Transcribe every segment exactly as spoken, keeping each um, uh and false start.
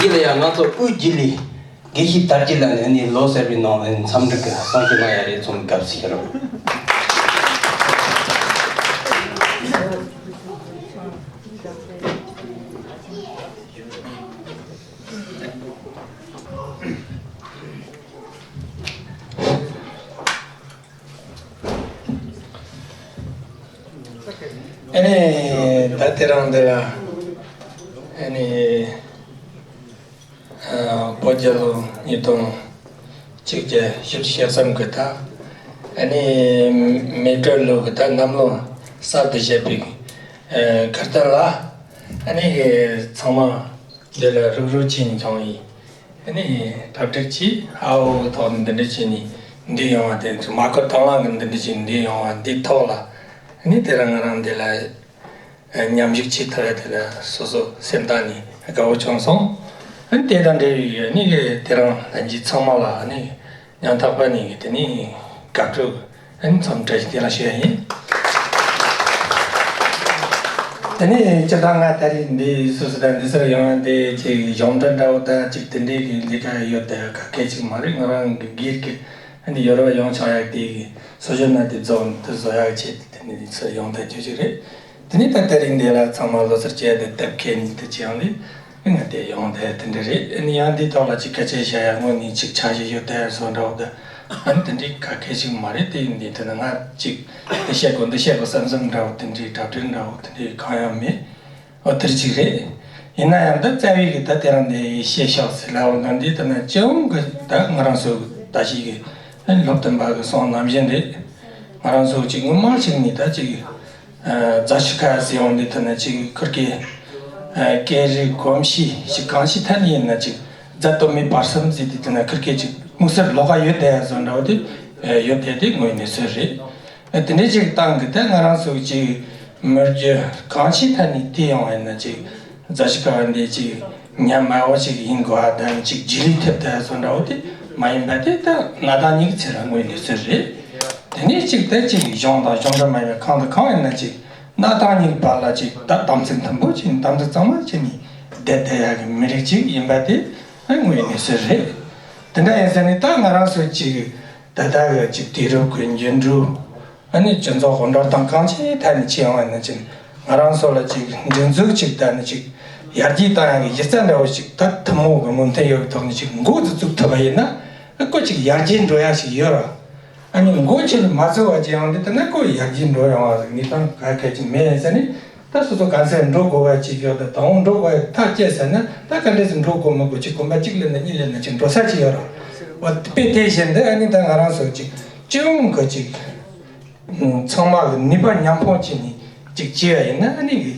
དེ་ལ་ཡང་ང་ཚོ་དབུས་སྒྱིད་ལི་དགེ་བཤེས་དར་རྒྱས་ལགས་ནས་ནི་ལོ་གསར་པའི་ནང་ནས་འཚམས་འདྲི་གི་གསུང་བཤད་གནང་ཡ་རེད། ཚང་མ་དགའ་བསུ་ཞུ་རོགས། ཨ་ནི་ད་དེ་རིང་འདི་ལ་ཨ་ནི་ཨ་བོད་རྒྱལ་ལོ་ཉིས་སྟོང་གཅིག་བརྒྱ་བཞི་བཅུ་ཞེ་གསུམ་གི་ད་ཨ་ནི་མེ་སྤྲེལ་ལོ་གི་ད་གནམ་ལོ་གསར་དུ་བཞད་པའི་ཨ་ཁ་རྟ་ལ་ཨ་ནི་ཚང་མ་འདི་ལ་རུབ་རུབ་བྱས་ནས་བྱུང་ཡིན། ཨ་ནི་གྲ་སྒྲིག་གྱིས་ཨ་འོ་ཐོག་ནས་འདི་འདྲ་བྱས་ནས་འདི་ཡོང་བ་དེ་ཚོ་མ་ཁོ་དང་བླངས་ཀྱིས་འདི་འདྲ་བྱས་ནས་འདི་ཡོང་བ་འདི་ཐོག་ལ་ཨ་ནི་དེ་རིང་ང་རང་འདི་ལ་མཉམ་ཞུགས་བྱེད་ཐུབ་ཡ་དེ་ལ་སོ་སོ་སེམས་གཏིང་ནས་དགའ་བོ་བྱུང་སོང་། ཨ་ནི་དེ་དང་འབྲེལ་བའི་ཨ་ནི་དེ་རིང་ལྷན་རྒྱས་ཚང་མ་ལ་ཨ་ནི་ཉམ་ཐག་པ་ནས་དེ་ནས་དགའ་སྤྲོ་ཨ་ནི་འཚམས་འདྲི་ཞིག་དེ་རང་ཞུ་ཡ་ཡིན། དེ་ནས་སྤྱིར་བཏང་ང་ད་རེས་འདི་སུད་སི་དང་འདི་སར་ཡོང་ཡ་འདི་ཅིག་གཞུང་འབྲེལ་འདྲ་བོ་དང་ཅིག་དེ་འདྲའི་གི་ལས་ཀ་ཡོད་དེ་ག་གེ་ཅིག་མ་རེད། ང་རང་གི་སྒེར་གྱི་ཨ་ནི་ཡོ་རོབ་ཡོང་ཆོག་ཡག་དེ་གི་སོ་ཞོ་ན་དེ་རྫོགས་དེ་བཟོ་ཡག་ཆེད་དེ་ནས་འདི་སར་ཡོང་ཐལ་རྒྱུ་ཅིག་རེད། དེ་ནས་ད་ད་རིང་འདི་ལ་ཚང་མ་ལོ་སར་བཅད་དེ་དེབ་ཁེ་ནི་དེ་ཅི་ཡང་ལས། ང་དེ་ཡོང་དེ་དེ་འདྲ་རེད། ཨ་ནི་ཡང་འདི་ཐོག་ལ་ཅིག་སྐད་ཆ་བཤད་ཡ་དངོས་ནས་ཅིག་འཆར་གཞི་ཡོད་དེ་བཟོ་འདྲ་བོ་དེ་ཨ་ནི་དེ་འདྲའི་ག་གེ་ཞིག་མ་རེད། དེ་ཡིན་དེ་དེ་ན་ང་ཅིག་འདི་བཤད་དགོས་འདི་བཤད་དགོས་བསམ་བསམ་འདྲ་བོ་དེ་འདྲའི་གྲ་སྒྲིག་འདྲ་བོ་དེ་འདྲའི་གང་ཡང་མེད། འོ་དེར་ཅིག་རེད། ཡིན་ན་ཡང་ད་རྩ་བའི་གི་ད་དེ་རང་དེ་བཤད་ཤོག་ཟེར་ལབ་འོ་ན་འདི་ད་ན་སྤྱི་ཡོངས་གི་ད་ང་རང་ཚོ་ད་ཞིག་གི་ཨ་ནི་སློབ་སྟོན་པ་གི་གསུང་ནང་བཞིན་རེད། ང་རང་ཚོ་ཅིག་སྔོན་མ་ཞིག་ནས་ད་ཅིག་རྫ་ཆུ་ཁ་ཟེར་ཡོང་དུས་ཐ་ན་ཅིག་ཁུར་གི་སྐད་རིགས་གོམས་གཤིས་ཤིག་གང་ཞིག་ཐད་ནས་ཡིན་ན་ཅིག་རྫ་སྟོད་སྨད་བར་གསུམ་ཟེར་དུས་ཐ་ན་ཁུར་གི་ཅིག་དམིགས་བསལ་ལོགས་ཀ་ཡོད་དེ་བཟོ་འདྲ་བོ་དེ་ཡོད་དེ་དེ་དངོས་གནས་སྲོལ་རེད། དེ་འདྲའི་ཅིག་སྟེང་གི་ད་ང་རང་ཚོ་ཅིག་མི་རྒྱུ་གང་ཞིག་ཐད་ནས་དེ་ཡོང་བ་ཡིན་ན་ཅིག་རྫ་ཆུ་ཁ་འདི་ཅིག་ཉམས་དམའ་བོ་ཞིག་ཡིན་དགོས་པ་དང་ཅིག་རྗེས་ལུས་ཐེབས་དེ་བཟོ་འདྲ་བོ་དེ་མ་ཡིན་པ་དེ་ད་གནའ་དེང་གཉིས་ཀྱི་ཚེ་ལ་དངོས་གནས་སྲོལ་རེད། དེ་ནས་གཅིག་དེ་གཅིག་གཞུང་དང་གཞུང་འབྲེལ་མ་ཡིན་པའི་གང་དང་གང་ཡིན་ན་གཅིག་གནའ་དེང་གཉིས་བར་ལ་གཅིག་ད་དམ་ཚིག་མཐུན་པོ་བྱས་ནས་དམ་ཚིག་གཙང་མ་བྱས་ནས་བསྡད་བསྡད་ཡག་གི་མི་རིགས་གཅིག་ཡིན་པ་དེ་དངོས་གནས་སྲོལ་རེད། དེ་འདྲ་ཡིན་ཟེར་ནས་ད་ང་རང་ཚོ་གཅིག་ད་ལྟ་གི་གཅིག་དུས་རབས་ཀྱི་འགྱུར་འགྲོས་ཨ་ནི་སྤྱི་ཚོགས་ཀྱི་འགྲོ་སྟངས་གང་ཅིའི་ཐད་ནས་བྱས་ཡོང་བ་ཡིན་ན་གཅིག་ང་རང་ཚོ་ལ་གཅིག་སྒྲིག་འཛུགས་གཅིག་ད་ནི་གཅིག་ཡར་རྒྱས་བཏང་ཡག་གི་གཞི་རྩ་འདྲ་བོ་ཞིག་ད་ཐུན་མོང་གི་མོས་མཐུན་ཡོད་པའི་ཐོག་ནས་གཅིག་འགོ་འཛུགས་ཐུབ་པ་ཡིན་ན་ཨ་ཁོ་གཅིག་ཡར་རྒྱས་འགྲོ་ཡག་ཞིག་ཡོད་ར། ཨ་ནི་འགོ་ཁྱེར་མ་ཚུགས་པ་ཅིག་ཡོང་དུས་ད་ནི་ཁོ་ཡར་རྒྱས་འགྲོ་ཡོང་བ་ཟིག་གནས་སྟངས་ག་གལ་ཆེན་མེད་ཡིན་ཟེར་ནས་ད་སོ་སོ་གང་ཟེར་འགྲོ་དགོས་པ་ཅིག་ཡོད་ད་དང་པོ་འགྲོ་དགོས་ཐག་བཅད་ཟེར་ན་ད་ག་འདྲས་སེ་འགྲོ་དགོས་མི་དགོས་ཅིག་གོམ་པ་གཅིག་ལ་ན་གཉིས་ལ་ན་ཅིག་འགྲོ་ས་ཅིག་ཡོད་ར། འོ་དཔེ་དེ་བཞིན་དུ་ཨ་ནི་ད་ང་རང་ཚོ་ཅིག་སྤྱི་ཡོངས་ཀྱི་ཅིག་ཚང་མ་གི་ནུས་པ་མཉམ་སྤུངས་བྱས་ནས་ཅིག་བྱས་པ་ཡིན་ན་ཨ་ནི་གི་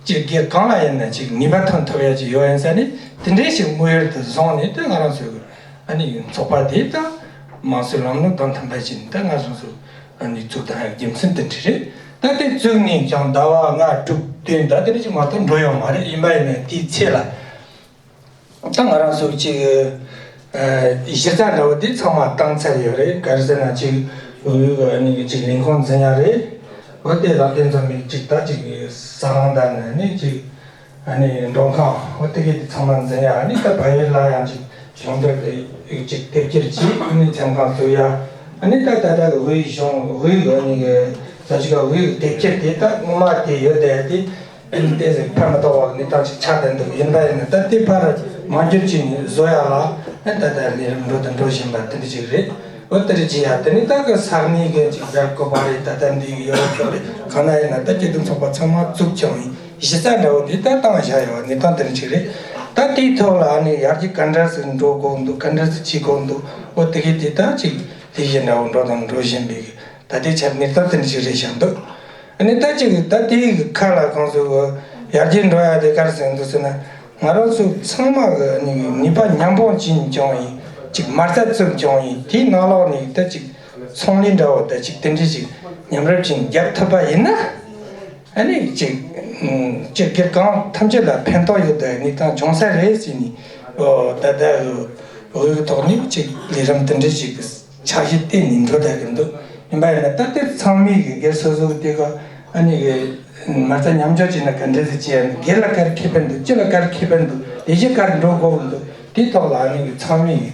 ཅིག་སྒེར་གང་ལ་ཡིན་ན་ཅིག་ནུས་པ་ཐོན་ཐུབ་ཡ་ཅིག་ཡོད་ཡིན་ས་ནི་དེ་འདྲའི་ཞིག་དམིགས་ཡུལ་དུ་བཟུང་ནས་ད་ང་རང་ཚོའི་གི་ཨ་ནི་ཚོགས་པ་དེ་ད་དམངས་གཙོའི་ལམ་ལུགས་དང་མཐུན་པ་བྱས་ནས་ད་ང་རང་ཚོ་ཨ་ནི་བཙུགས་བཏང་ཡ་རྒྱུ་མཚན་དེ་འདྲ་རེད། ད་དེ་བཙུགས་ནས་ཀྱང་ཟླ་བ་ལྔ་དྲུག་བདུན་ད་དེ་འདྲ་ཅིག་མ་གཏོགས་འགྲོ་ཡོང་མ་རེད། ཡིན་པ་ཡིན་ན་དེའི་ཚེ་ལ་ད་ང་རང་ཚོ་ཅིག་ཨ་གཞི་རྩ་འདྲ་བོ་དེ་ཚང་མ་བཏང་ཚར་ཡོད་རེད། ག་རེ་ཟེར་ན་ཅིག་འོས་བསྡུ་གི་ཨ་ནི་ཅིག་ལས་ཁུངས་འཛིན་ཡ་རེད། འོ་དེ་ལ་དེ་ཚོ་མིག་ཅིག་ད་ཅིག་ཟ་ཁང་དང་ནི་ཅིག་ཨ་ནི་མགྲོན་ཁང་འོ་དེ་གའི་དེ་ཚང་མ་འཛིན་ཡ། ཨ་ནི་ད་བལ་ཡུལ་ལ་ཡང་ཅིག་གཞུང་འབྲེལ་གྱི་ཅིག་དེབ་སྐྱེལ་གྱིས་ཨ་ནི་འཚེམ་ཁང་བཙུགས་ཡ། ཨ་ནི་ད་ད་ལྟ་གི་དབུས་གཞུང་དབུས་གི་ཨ་ནི་གི་ས་ཆུ་ག་དབུས་གི་དེབ་སྐྱེལ་དེ་ད་སྔོན་མ་དེ་ཡོད་དེ་དེ་ཨ་ནི་ཏོག་ཙམ་ཕན་མི་ཐོགས་པ་གི་གནས་སྟངས་ཅིག་ཆགས་བསྡད་འདུག་ཡིན་པ་ཡིན་ན་ད་དེ་ཕར་མ་འགྱུར་གྱིས་ནི་བཟོ་ཡ་ལ་ཨ་ནི་ད་ལྟ་ལས་རིམ་འགྲོ་དང་འགྲོ་བཞིན་པ་དེ་འདྲ་ཅིག་རེད། འོ་དེ་འདྲ་ཅིག་ཡ་དེ་ནི་ད་གི་ས་གནས་གི་ཅིག་རྒྱལ་ཁབ་པ་རེད། ད་ལྟ་འདི་གི་ཡོ་རོབ་ཕྱོགས་རེད། གང་ན་ཡིན་ན་ད་སྐྱིད་སྡུག་ཚོགས་པ་ཚང་མ་བཙུགས་ཀྱང་ཡིན། གཞི་རྩ་འདྲ་བོ་འདི་ལྟ་སྟངས་བཞག་ཡོད་གནས་སྟངས་དེ་འདྲ་ཅིག་རེད། ད་དེའི་ཐོག་ལ་ཨ་ནི་ཡར་རྒྱས་ག་འདྲ་ཟིག་འགྲོ་དགོས་འདུག་ག་འདྲ་ཟིག་བྱེད་དགོས་འདུག་འོ་དེ་གའི་དེ་ད་ཅིག་དེ་བཞིན་འདྲ་བོ་འགྲོ་དང་འགྲོ་བཞིན་པའི་གི་ད་ལྟའི་ཆར་གནས་སྟངས་དེ་འདྲ་ཅིག་རེད་བཞག་འདུག་ཨ་ནི་ད་ཅིག་ད་དེའི་གི་ཁ་ལ་གང་ཟེར་གི་ཡར་རྒྱས་འགྲོ་ཡ་དེ་ག་རེ་ཟེར་འདུག་ཟེར་ན་ང་རང་ཚོ་ཚང་མ་གི་ཨ་ནི་ནུས་པ་མཉམ་སྤུངས་བྱས་ཀྱང་ཡིན། ཅིག་མ་རྩ་བཙུགས་ཀྱང་ཡིན། དེའི་ནང་ལོགས་ནས་ད་ཅིག་ཚོང་ལས་འདྲ་བོ་ད་ཅིག་དེ་འདྲ་ཅིག་མཉམ་རུབ་ཅིག་རྒྱབ་ཐུབ་པ་ཡིན་ན། ཨ་ནི་ཅིག་ཅིག་སྒེར་གང་ཐམས་ཅད་ལ་ཕན་ཐོགས་ཡོད་པའི་གནས་སྟངས་བྱུང་ས་རེད་ཟེར་ནས་ཨོ་ད་ལྟ་འོས་ཐོག་ནས་ཅིག་ལས་རིམ་དེ་འདྲ་ཞིག་འཆར་གཞི་བཏིང་ནས་འགྲོ་བསྡད་ཀྱི་འདུག་ཡིན་པ་ཡིན་ན་ད་ལྟའི་ཚང་མས་ཀྱི་སྒེར་སོ་སོ་གི་དེ་ག་ཨ་ནི་གི་མ་རྩ་མཉམ་འཇོག་བྱས་ན་ག་འདྲ་ཟིག་བྱས་ཡ་ནི་སྒེར་ལ་ག་རེ་ཁེ་ཕན་འདུག་སྤྱི་ལ་ག་རེ་ཁེ་ཕན་འདུག་དེ་གཞི་གར་འགྲོ་དགོས་འདུག་དེའི་ཐོག་ལ་ཨ་ནི་གི་ཚང་མས་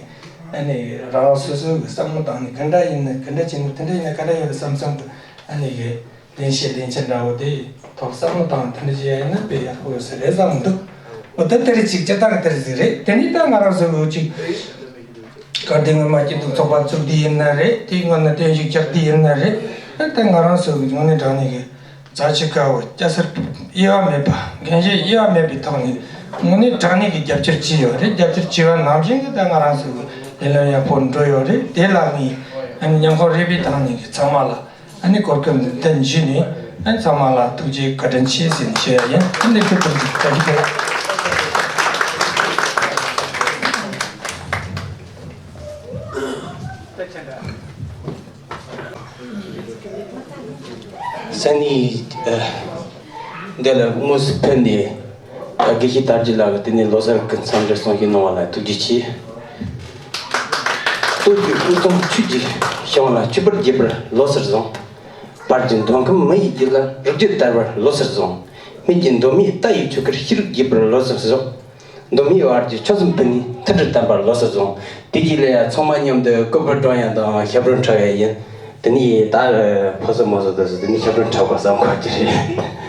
ཨ་ནི་རང་རང་སོ་སོའི་གི་བསམ་བློ་བཏང་ནས་ག་འདྲ་ཡིན་ན་ག་འདྲ་བྱས་ན་དེ་འདྲ་ཡིན་ན་ག་འདྲ་ཡོད་རེད་བསམ་བསམ་དུ་ཨ་ནི་གི་ལེན་བྱེད་ལེན་བྱེད་འདྲ་བོ་དེ་ཐོག་བསམ་བློ་བཏང་དེ་འདྲ་བྱེད་ཡ་ཡིན་ན་དཔེ་ཡག་པོ་ཡོད་ས་རེད་བསམ་འདུག་འོ་ད་དེ་རེད་ཅིག་སྤྱིར་བཏང་གི་དེ་རེད་ཟིག་རེད། དེ་ནས་ད་ང་རང་ཚོ་གི་ཅིག་དགའ་ལྡན་ངོ་མ་སྐྱིད་སྡུག་ཚོགས་པ་བཙུགས་དུས་ཡིན་ན་རེད། དེའི་སྔོན་ན་བརྟན་བཞུགས་རྒྱག་དུས་ཡིན་ན་རེད། ད་ལྟ་ང་རང་ཚོ་གི་དངོས་གནས་དྲང་གནས་ཀྱི་རྫ་ཆུ་དཀར་པོ་སྐྱ་སེར་དབྱེ་བ་མེད་པ་འགན་བཞེས་དབྱེ་བ་མེད་པའི་ཐོག་ནས་དངོས་གནས་དྲང་གནས་ཀྱི་རྒྱབ་སྐྱོར་བྱས་ཡོད་རེད། རྒྱབ་སྐྱོར་བྱས་པ་ནང་བཞིན་གྱི་ད་ང་རང་ཚོ་གི་ལས་ལམ་ཡག་པོ་འགྲོ་ཡོད་རེད། དེ་ལ་ངས་ཨ་ནི་མཉམ་ཁོག་རེ་བའི་ཐོག་ནས་ཀྱི་ཚང་མ་ལ་ཨ་ནི་གོ་སྐབས་འདི་འདི་འཇུས་ནས་ཨ་ནི་ཚང་མ་ལ་ཐུགས་རྗེ་བཀའ་དྲིན་ཆེ་ཟེར་ནས་ཞུ་ཡ་ཡིན། ཨ་ནི་ཁྱོད་ཐུགས་རྗེ་བཀའ་དྲིན་ཆེ། སང་ཉིན་འདི་ལ་དངོས་སུ་ཕེབས་ནས་དགེ་བཤེས་དར་རྒྱས་ལགས་ཀྱིས་དེ་ནས་ལོ་གསར་གྱི་འཚམས་འདྲི་གསུང་བཤད་གནང་བ་ལ་ཐུགས་རྗེ་ཆེ། སྟོད་ཀྱི་དབུས་གཙང་ཆོས་ཀྱི་ཞིང་ལ་ཆོས་པར་རྒྱས་པར་ལོ་གསར་བཟང་། བར་གྱི་མདོ་ཁམས་མི་ཡི་རྒྱུད་ལ་རིགས་རྒྱུད་དར་བར་ལོ་གསར་བཟང་། སྨད་ཀྱི་མདོ་སྨད་རྟ་ཡི་ཆོས་སྐོར་ཤེས་རིག་རྒྱས་པར་ལོ་གསར་བཟང་། མདོ་སྨད་བར་གྱི་ཆོལ་གསུམ་ཕུན་ནས་མཐུན་སྒྲིལ་དམ་པར་ལོ་གསར་བཟང་། དེ་རྗེས་ལ་ཡང་ཚང་མ་མཉམ་དུ་སྐུ་པར་སྒྲོན་ཡ་དང་ཞབས་བྲོ་འཁྲབ་ཡ་ཡིན། དེ་ནས་ད་ཕོ་སོ་མོ་སོ་དེ་ཚོ་དེ་ནས་ཞབས་བྲོ་འཁྲབ་དགོས་བསམ་གོ་གི་རེད།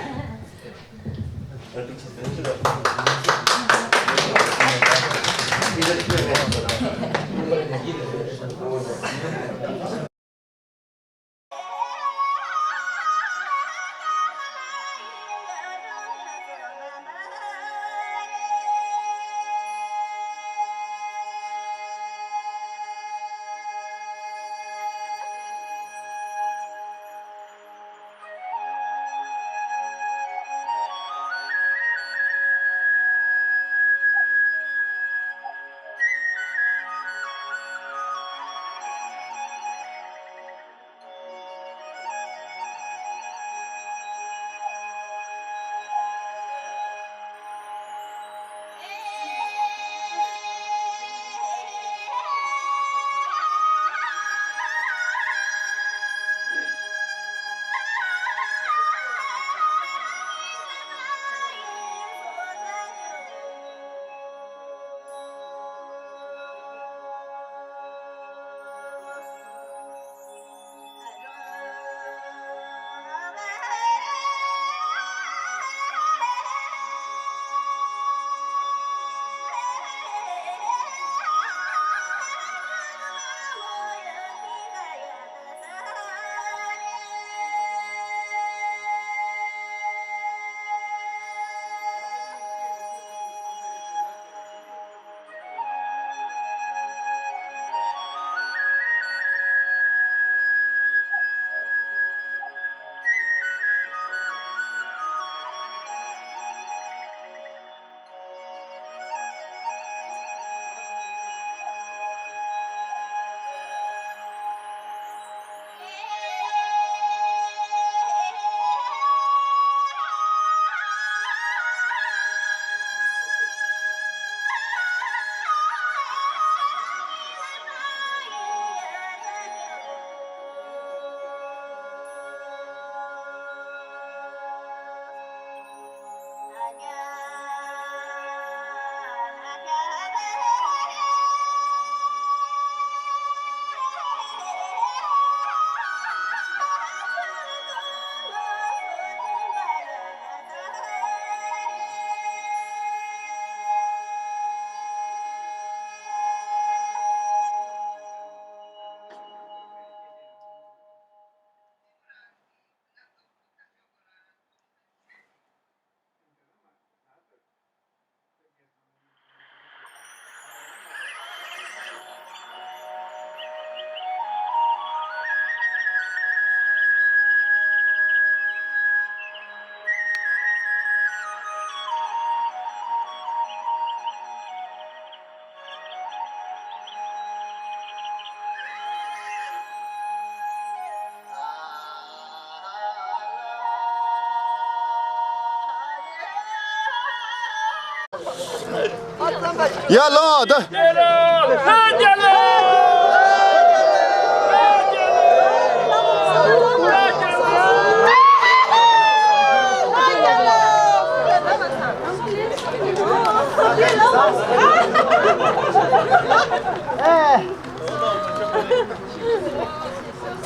ཡ་ལོ་ད།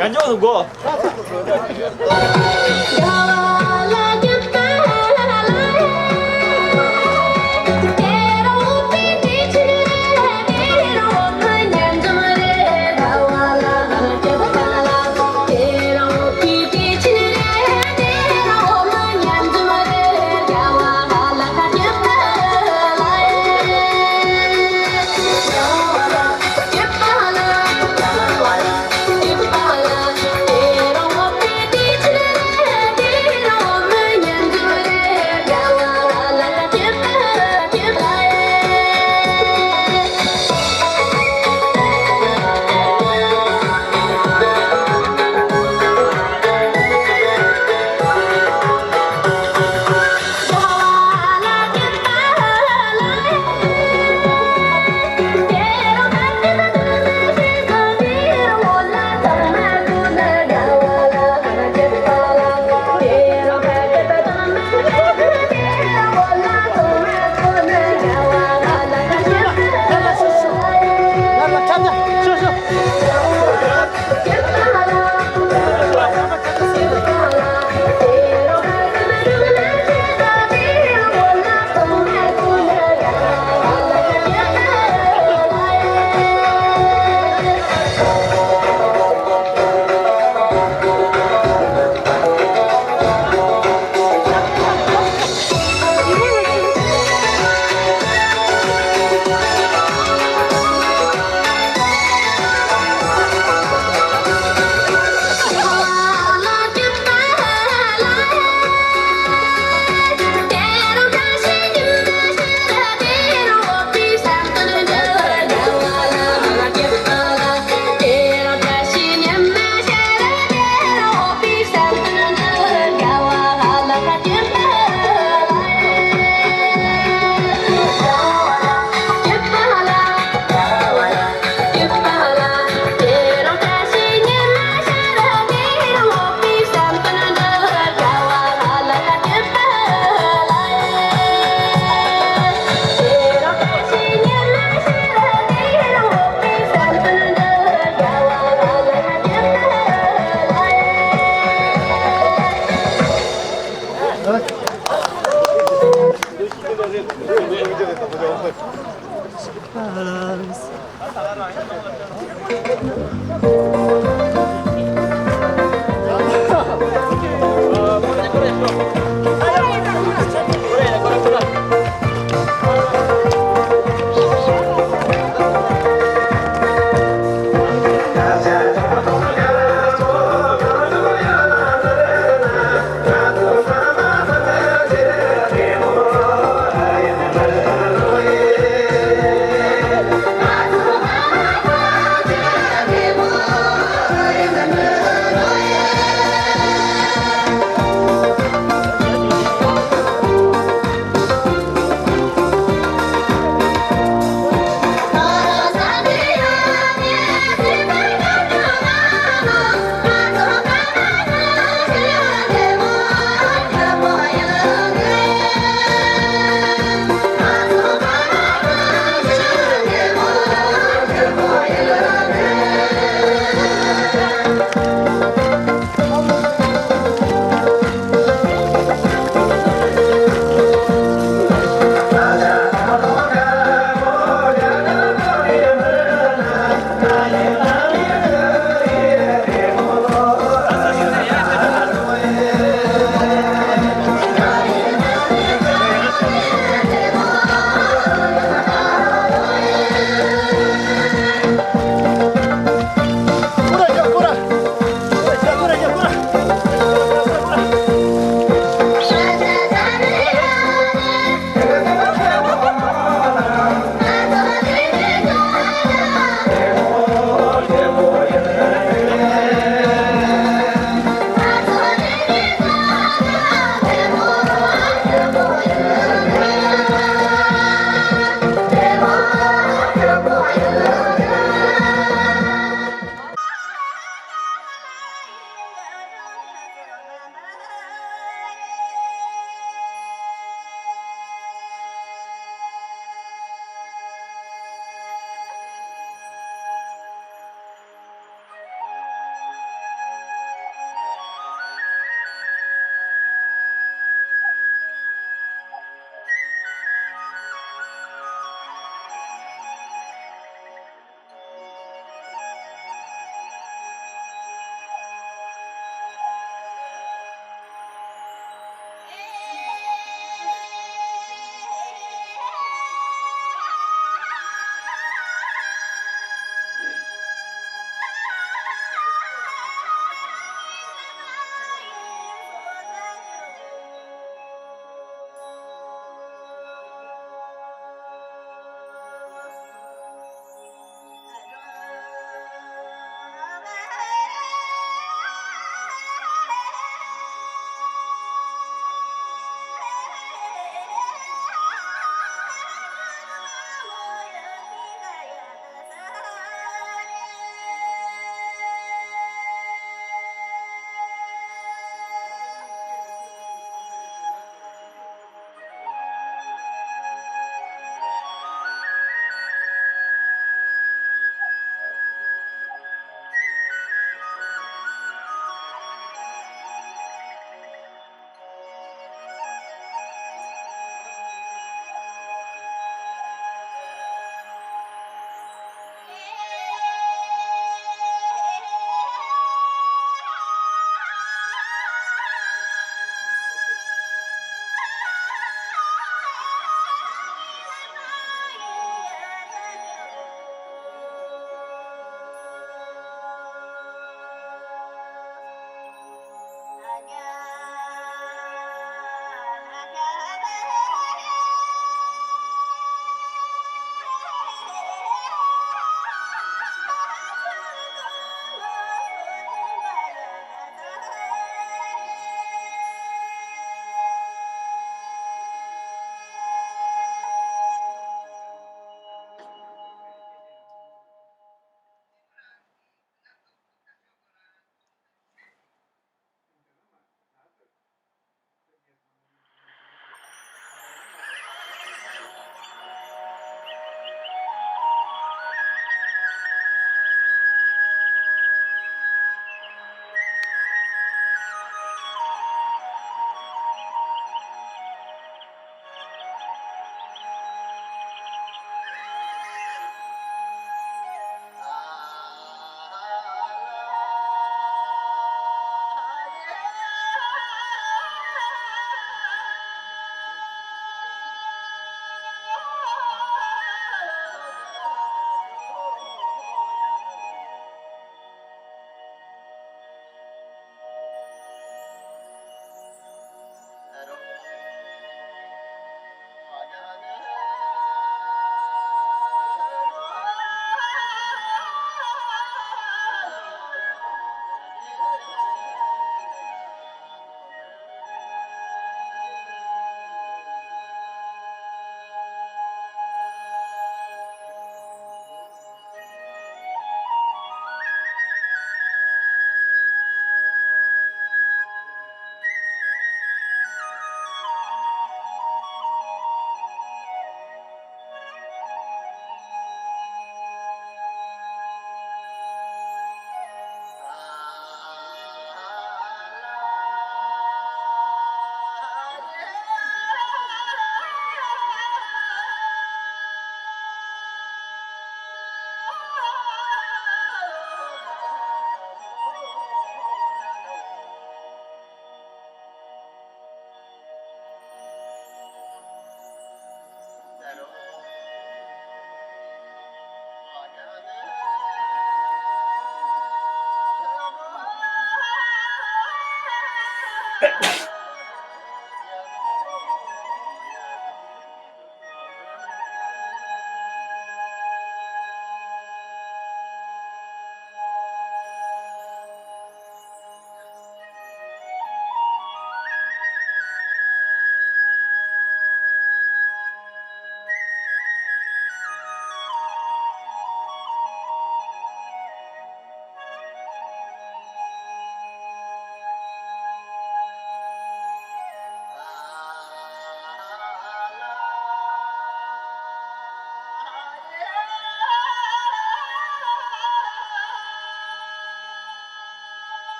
ཡང་འཇོག་ཏུ་དགོ།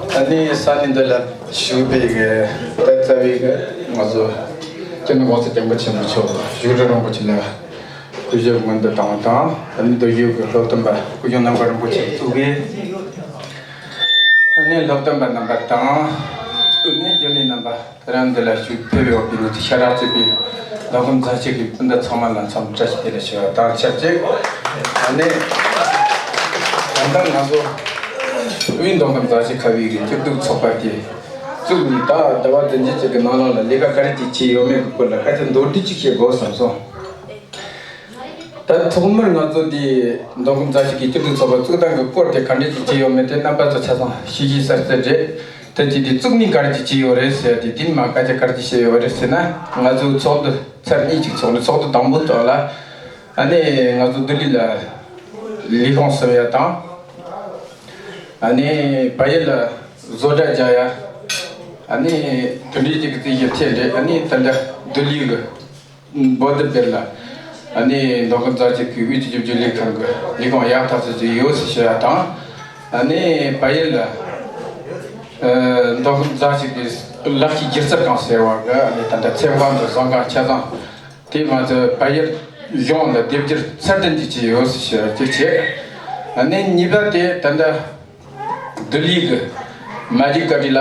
ད་ནི་ས་གནས་འདི་ལ་བཞུགས་པའི་གི་ད་རྩ་བའི་གི་ང་ཚོ་སྤྱི་ནོར་༸གོང་ས་༸སྐྱབས་མགོན་ཆེན་པོ་མཆོག་བཞུགས་སྒར་རིན་པོ་ཆེ་ལ་གུས་ཞབས་སྔོན་དུ་བཏང་བ་དང་། ད་ནི་འདིར་བཞུགས་ཀྱི་སློབ་སྟོན་པ་སྐུ་ཞབས་ནམ་མཁའ་རིན་པོ་ཆེ་གཙོས་པའི་ད་ནི་སློབ་སྟོན་པ་རྣམ་པ་དང་། ད་ནི་རྒྱུན་ལས་རྣམ་པ། ད་རང་འདི་ལ་བཞུགས་ཕེབས་ཡོད་པའི་ང་ཚོ་ཤ་རགས་གཙོས་པའི་མདོ་ཁམས་མཛའ་ཆོས་ཀྱི་སྤུན་ཟླ་ཚང་མ་ལ་འཚམས་འདྲི་བཀྲ་ཤིས་བདེ་ལེགས་ཞུ་བ་དང་ཆབས་ཅིག་ད་ནི་ད་ལྟ་ང་ཚོ་དབུས་མདོ་ཁམས་མཛའ་ཆོས་ཁ་བའི་གི་སྐྱིད་སྡུག་ཚོགས་པ་དེ་བཙུགས་ནས་ད་ཟླ་བ་བདུན་ཅུ་ཅིག་གི་ནང་ལོགས་ལ་ལས་ཀ་ག་རེ་ཅིག་བྱས་ཡོད་མེད་ཀྱི་སྐོར་ལ་སྐད་ཆ་མདོར་བསྡུས་ཅིག་བཤད་དགོས་བསམ་སོང་། ད་ཐོག་མར་ང་ཚོ་འདི་མདོ་ཁམས་མཛའ་ཆོས་ཀྱི་སྐྱིད་སྡུག་ཚོགས་པ་བཙུགས་སྟངས་ཀྱི་སྐོར་དེ་ག་འདྲས་ཅིག་བྱས་ཡོད་མེད་དེ་རྣམ་པ་ཚོ་ཆ་ཚང་ཤེས་ཀྱི་གསལ་གསལ་རེད། དེ་ཅིག་དེ་བཙུགས་ནས་ག་རེ་ཅིག་བྱས་ཡོད་རེད་ཟེར་དེ་དེ་ནི་མ་སྐད་ཆ་ག་རེ་ཅིག་བཤད་ཡོད་རེད་ཟེར་ན། ང་ཚོའི་ཚོགས་འདུ་ཚར་གཉིས་ཅིག་ཚོགས་ནས་ཚོགས་འདུ་དང་པོ་ཐོག་ལ་ཨ་ནི་ང་ཚོ་ལྡི་ལི་ལ་ལས་ཁུངས་གསུམ་ཡ་དང་། ཨ་ནི་བལ་ཡུལ་ལ་བཟོ་གྲྭ་རྒྱག་ཡ། ཨ་ནི་དེ་འདྲའི་ཅིག་གི་རྩིས་གཞི་ཐེབས་རེད། ཨ་ནི་ད་ལྟ་ལྡི་ལི་གི་བོད་དུ་སྦེར་ལ། ཨ་ནི་མདོ་ཁམས་མཛའ་ཆོས་ཀྱི་དབུས་སྤྱི་ཁྱབ་རྒྱུན་ལས་ཁང་གི་ལས་ཁུངས་ཡག་ཐག་ཆོད་ཅིག་ཡོད་ཟེར་ཞུ་ཡ་དང་། ཨ་ནི་བལ་ཡུལ་ལ་ཨ་མདོ་ཁམས་མཛའ་ཆོས་ཀྱི་ལག་ཤེས་སྒྱུ་རྩལ་ཁང་ཟེར་བ་གི་ཨ་ནི་ད་ལྟ་ཚན་པ་འདི་བཟོ་འགན་ཆ་ཚང་དེ་ང་ཚོ་བལ་ཡུལ་གཞུང་ལ་སྡེབ་སྒྱུར་ཚད་ལྡན་ཅིག་བྱས་ཡོད་ཟེར་ཞུ་ཡ་གཅིག་བྱས། ཨ་ནི་གཉིས་པ་དེ་ད་ལྟ། ལྡི་ལི་གི་མ་ཇིག་ཀ་ཊི་ལ་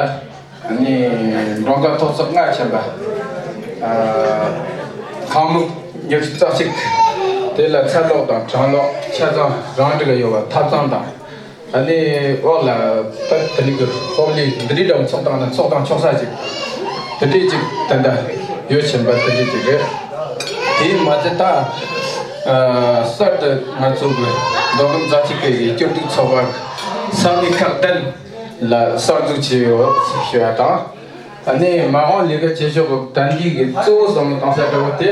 ནི་མགྲོན་ཁང་ཐོག་བརྩེགས་ལྔ་ཆེན་པ། ཨ་ཁང་མིག་ཉི་ཤུ་རྩ་གཅིག་དེ་ལ་ཚ་གློག་དང་གྲང་གློག་ཆ་ཚང་རང་འགྲིག་ཡོད་པ་ཐབ་ཚང་དང་། ཨ་ནི་འོག་ལ་ད་ལྡི་ལི་གི་ཧོབ་ལི་འདི་འདྲའི་འདྲ་བོ་ཚོགས་སྟངས་དང་ཚོགས་སྟངས་ཆོག་ས་ཅིག་དེ་འདྲའི་ཅིག་ད་ལྟ་ཡོད་ཆེན་པ་དེ་འདྲའི་ཅིག་རེད། དེ་མ་ཚད་ད་ཨ་གསར་དུ་ང་ཚོ་གི་མདོ་ཁམས་མཛའ་ཆོས་ཀྱི་སྐྱིད་སྡུག་ཚོགས་པ་ས་གནས་ཁག་བདུན། ལ་གསར་འཛུགས་བྱས་ཡོད་ཞུ་བ་དང་། ཨ་ནི་མ་འོངས་ལས་ཀ་བྱེད་ཕྱོགས་ཀྱི་དམ་འཛིན་གྱི་གཙོ་བོ་བསམ་བློ་བཏང་ས་འདྲ་བོ་དེ།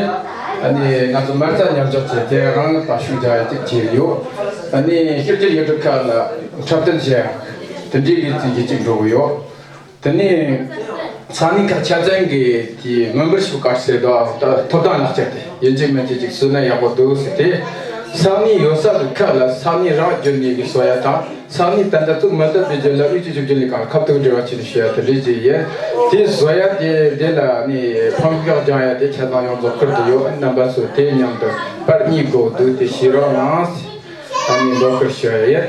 ཨ་ནི་ང་ཚོ་མ་རྩ་མཉམ་འཇོག་བྱས་དེ་རང་དང་ཤུགས་རྒྱག་ཡ་གཅིག་བྱས་ཡོད། ཨ་ནི་ཕྱི་རྒྱལ་ཡུལ་གྲུ་ཁག་ལ་འཁྲབ་སྟོན་བྱས་ཡ་དེ་འདྲའི་གི་རྩིས་གཞི་གཅིག་འགྲོ་གི་ཡོད། དེ་ནས་ས་གནས་ཁག་ཆ་ཚང་གི་དེ་མི་འབོར་ཤོག་ཁག་ཟེར་དུས་ད་ཐོབ་ཐང་ལག་ཁྱེར་དེ་ཡིན་གཅིག་མིན་གཅིག་ཅིག་བཟོས་ན་ཡག་པོ་འདུག་ཟེར་ཏེ། ས་གནས་ཡོད་ས་གི་ཁག་ལ་ས་གནས་རང་བརྒྱུད་ནས་གི་བཟོ་ཡ་དང་། ས་གནས་ད་ལྟ་བཙུགས་མ་ཐུབ་པའི་རྒྱུ་ལ་དབུས་སྤྱི་ཁྱབ་རྒྱུན་ལས་ཁང་ལ་ཁ་ཐུག་འབྲེལ་བ་བྱས་ནས་ཞུ་ཡ་དེ་རེད་ཅེས་ཡིན། དེ་བཟོ་ཡ་དེ་དེ་ལ་ནི་ཕམ་ཁ་སྦྱང་ཡ་དེ་ཆ་ཚང་ཡོངས་རྫོགས་ཁུར་དུ་ཡོད། རྣམ་པ་ཚོས་དེ་མཉམ་དུ་པར་གཉིས་དགོས་འདུག་དེ་ཤེས་རོགས་གནང་། ཨ་ནི་འགྲོ་ཁུལ་ཞུ་ཡ་ཡིན།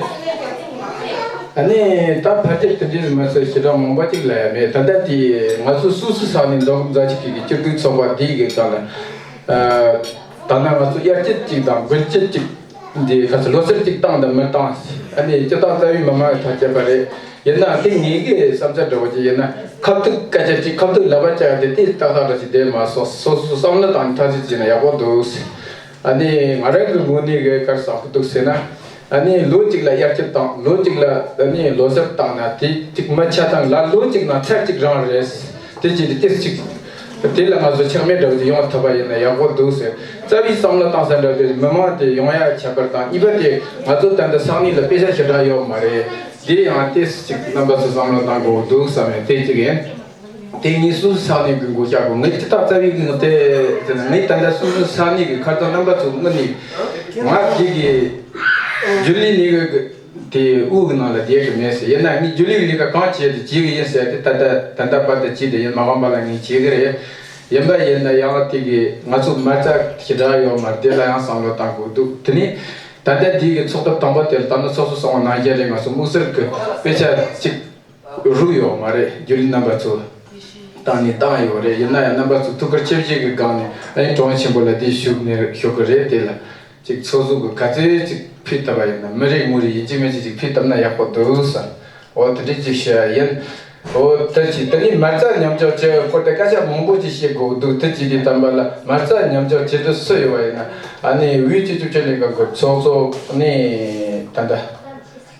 ཨ་ནི་ད་ཕལ་ཆེར་དེ་འདྲའི་མི་ཚོས་ཞེ་དྲག་མང་པོ་ཅིག་ལབ་ཡ་མེད། ད་ལྟ་དེ་ང་ཚོ་སོ་སོའི་ས་ནས་མདོ་ཁམས་མཛའ་ཆོས་ཀྱི་སྐྱིད་སྡུག་ཚོགས་པ་འདི་གི་སྒང་ལ། ཨ་ད་ནང་ང་ཚོ་དབྱར་སྐྱིད་ཅིག་དང་དགུན་སྐྱིད་ཅིག་འདི་ག་ཚོད་ལོ་གསར་ཅིག་བཏང་དང་མི་བཏང་། ཨ་ནི་སྤྱི་བཏང་རྩ་བའི་མི་མང་གི་ཐག་བཅད་པ་རེད། ཡིན་ནའང་དེ་ངེད་ཀྱི་བསམ་འཆར་འདྲ་བོ་ཅིག་ཡིན་ན། ཁ་ཐུག་སྐད་ཆ་ཅིག་ཁ་ཐུག་ལབ་པ་བྱ་ཡ་དེ་དེ་ཏག་ཏག་འདྲ་ཞིག་བསྡད་མ་སོང་། སོ་སོ་བསམ་བློ་བཏང་ནས་ཐག་གཅོད་བྱས་ན་ཡག་པོ་འདུག་ཨ་ནི་ང་རང་གི་ངོས་ནས་གི་ག་རེ་བསམ་གི་འདུག་ཟེར་ན། ཨ་ནི་ལོ་གཅིག་ལ་དབྱར་སྐྱིད་བཏང་། ལོ་གཅིག་ལ་ཨ་ནི་ལོ་གསར་བཏང་ན་དེ་གཅིག་མི་ཆ་ཚང་ལ་ལོ་གཅིག་ནང་ཚར་གཅིག་རང་རེད། དེ་བྱས་ཏེ་ཏིས་གཅིག་དེ་ལ་ང་ཚོ་ཆག་མེད་འདྲ་བོ་ཅིག་ཡོང་ཐུབ་པ་ཡིན་ན་ཡག་པོ་འདུག་ཟེར། རྩ་བའི་བསམ་བློ་བཏང་ས་འདྲ་བོ་དེ་མི་མང་དེ་ཡོང་ཡ་ཁྱད་པར་དང་། གཉིས་པ་དེ་ང་ཚོ་ད་ལྟ་ས་གནས་ལ་དཔེ་ཆ་ཞེ་དྲག་ཡོད་མ་རེད། དེ་ཡང་ཏིས་གཅིག་རྣམ་པ་ཚོ་བསམ་བློ་བཏང་དགོས་འདུག་བསམ་ཡ་དེ་གཅིག་ཡིན། དེ་ངས་སོ་སོའི་ས་གནས་ཀྱི་མགོ་བཞག་གོ། ངས་ཅི་ལྟར་རྩ་བའི་གི་ངས་དེ་དེ་ནི་ངས་ད་ལྟ་སོ་སོའི་ས་གནས་ཀྱི་ཁ་སང་རྣམ་པ་ཚོ་དངོས་གནས་ང་དེ་གི་རྒྱུན་ལས་ནས་གི་དེ་དབུ་གི་ནང་ལ་བསྡད་གི་མེད་ཟེར། ཡིན་ན་ངས་རྒྱུན་ལས་ཀྱི་ལས་ཀ་གང་བྱེད་དེ་བྱེད་གི་ཡིན་ཟེར་ཏེ། ད་ལྟ་ད་ལྟ་བར་དུ་བྱེད་དེ་ཡིན། མ་འོངས་པ་ལ་ངས་བྱེད་གི་རེད། ཡིན་པ་ཡིན་ན་ཡང་དེ་གི་ང་ཚོ་མ་རྩ་ཞེ་དྲག་ཡོད་མ་རེད། དེ་ལ་ཡང་བསམ་བློ་བཏང་དགོས་འདུག་དེ་ནས་ད་ལྟ་དེ་གི་ཚོགས་ཐབ་དང་པོ་དེ་ལ་ད་ནི་སོ་སོ་སོང་བ་ནང་བཞིན་རེད། ང་ཚོ་དམིགས་བསལ་གི་དཔེ་ཆ་གཅིག་རུབ་ཡོད་མ་རེད། རྒྱུན་ལས་རྣམ་པ་ཚོ་བཏང་ནས་བཏང་ཡོད་རེད། ཡིན་ན་ཡང་རྣམ་པ་ཚོ་ཐུགས་ཁུར་ཆེ་བཞེས་ཀྱི་སྒང་ནས་ཨ་ནི་གྲོང་ཆེན་པོ་ལ་དེ་ཞུགས་ནས་ཞུགས་ཀྱི་རེད། དེ་ལ་ཅིག་ཚོགས་ཟུར་གྱི་ག་ཚོད་ཅིག་ཕུད་ཐུབ་པ་ཡིན་ན། མི་རེ་ངོ་རེ་ཡིན་གཅིག་མིན་གཅིག་ཅིག་ཕུད་ཐུབ་ན་ཡག་པོ་འདུག་བསམ། འོ་དེ་འདྲས་ཅིག་བཤད་ཡ་ཡིན། འོ་དེ་ཅིག་དེ་ནས་མ་རྩ་མཉམ་འཇོག་བྱེད་སྐོར་དེ་སྐད་ཆ་མང་པོ་ཅིག་བཤད་དགོས་འདུག་དེ་ཅིག་དེ་དམ་པ་ལ་མ་རྩ་མཉམ་འཇོག་བྱེད་དུ་སུ་ཡོད་པ་ཡིན་ན། ཨ་ནི་དབུས་སྤྱི་ཁྱབ་ཆེད་ལས་ཁང་གི་ཚོགས་གཙོ་ནས་ད་ལྟ།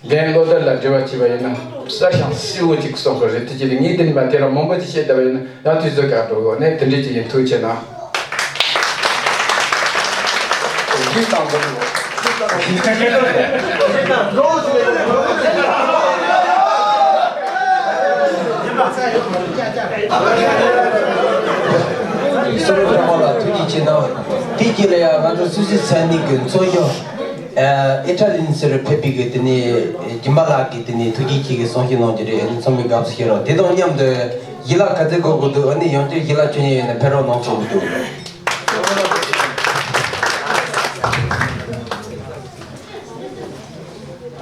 རྒན་བློ་བདེ་ལ་འབྲེལ་བ་བྱས་པ་ཡིན་ན་གསལ་ཤིང་གསལ་བོ་ཅིག་གསུང་གི་རེད། དེ་ཅི་ལས་ངས་འདི་ནས་མ་དེ་རང་མང་པོ་ཅིག་བཤད་བསྡད་པ་ཡིན་ན་ཡང་དུས་ཚོད་བཀག་འགྲོ་གོ་ནས། དེ་འདྲས་ཅིག་ཡིན། ཐུགས་ཆེ་གནང་། ཡིད་དང་འདོད་གསུང་རབ་དྲང་པོ་ལ་ཐུགས་རྗེ་ཆེ་གནང་། དེ་རྗེས་ལ་ཡང་ང་ཚོ་སུད་སི་ས་གནས་ཀྱི་ཚོགས་གཞོན། ཨི་ཊ་ལི་ནས་ཕེབས་པའི་གི་དེ་ནས་སྦྱིན་པ་ལགས་ཀྱིས་དེ་ནས་ཐུགས་རྗེ་ཆེ་གི་གསུང་བཤད་གནང་རྒྱུ་རེད། ཨ་ནི་ཚང་མས་དགའ་བསུ་ཞུ་རོགས། དེ་དང་མཉམ་དུ་ཞལ་ལག་ག་ཚོད་དགོས་དགོས་འདུག་ཨ་ནི་ཡང་བསྐྱར་ཞལ་ལག་མཆོད་མཁན་ཡོད་ན་ཕེབས་རོགས་གནང་གསུང་གི་འདུག་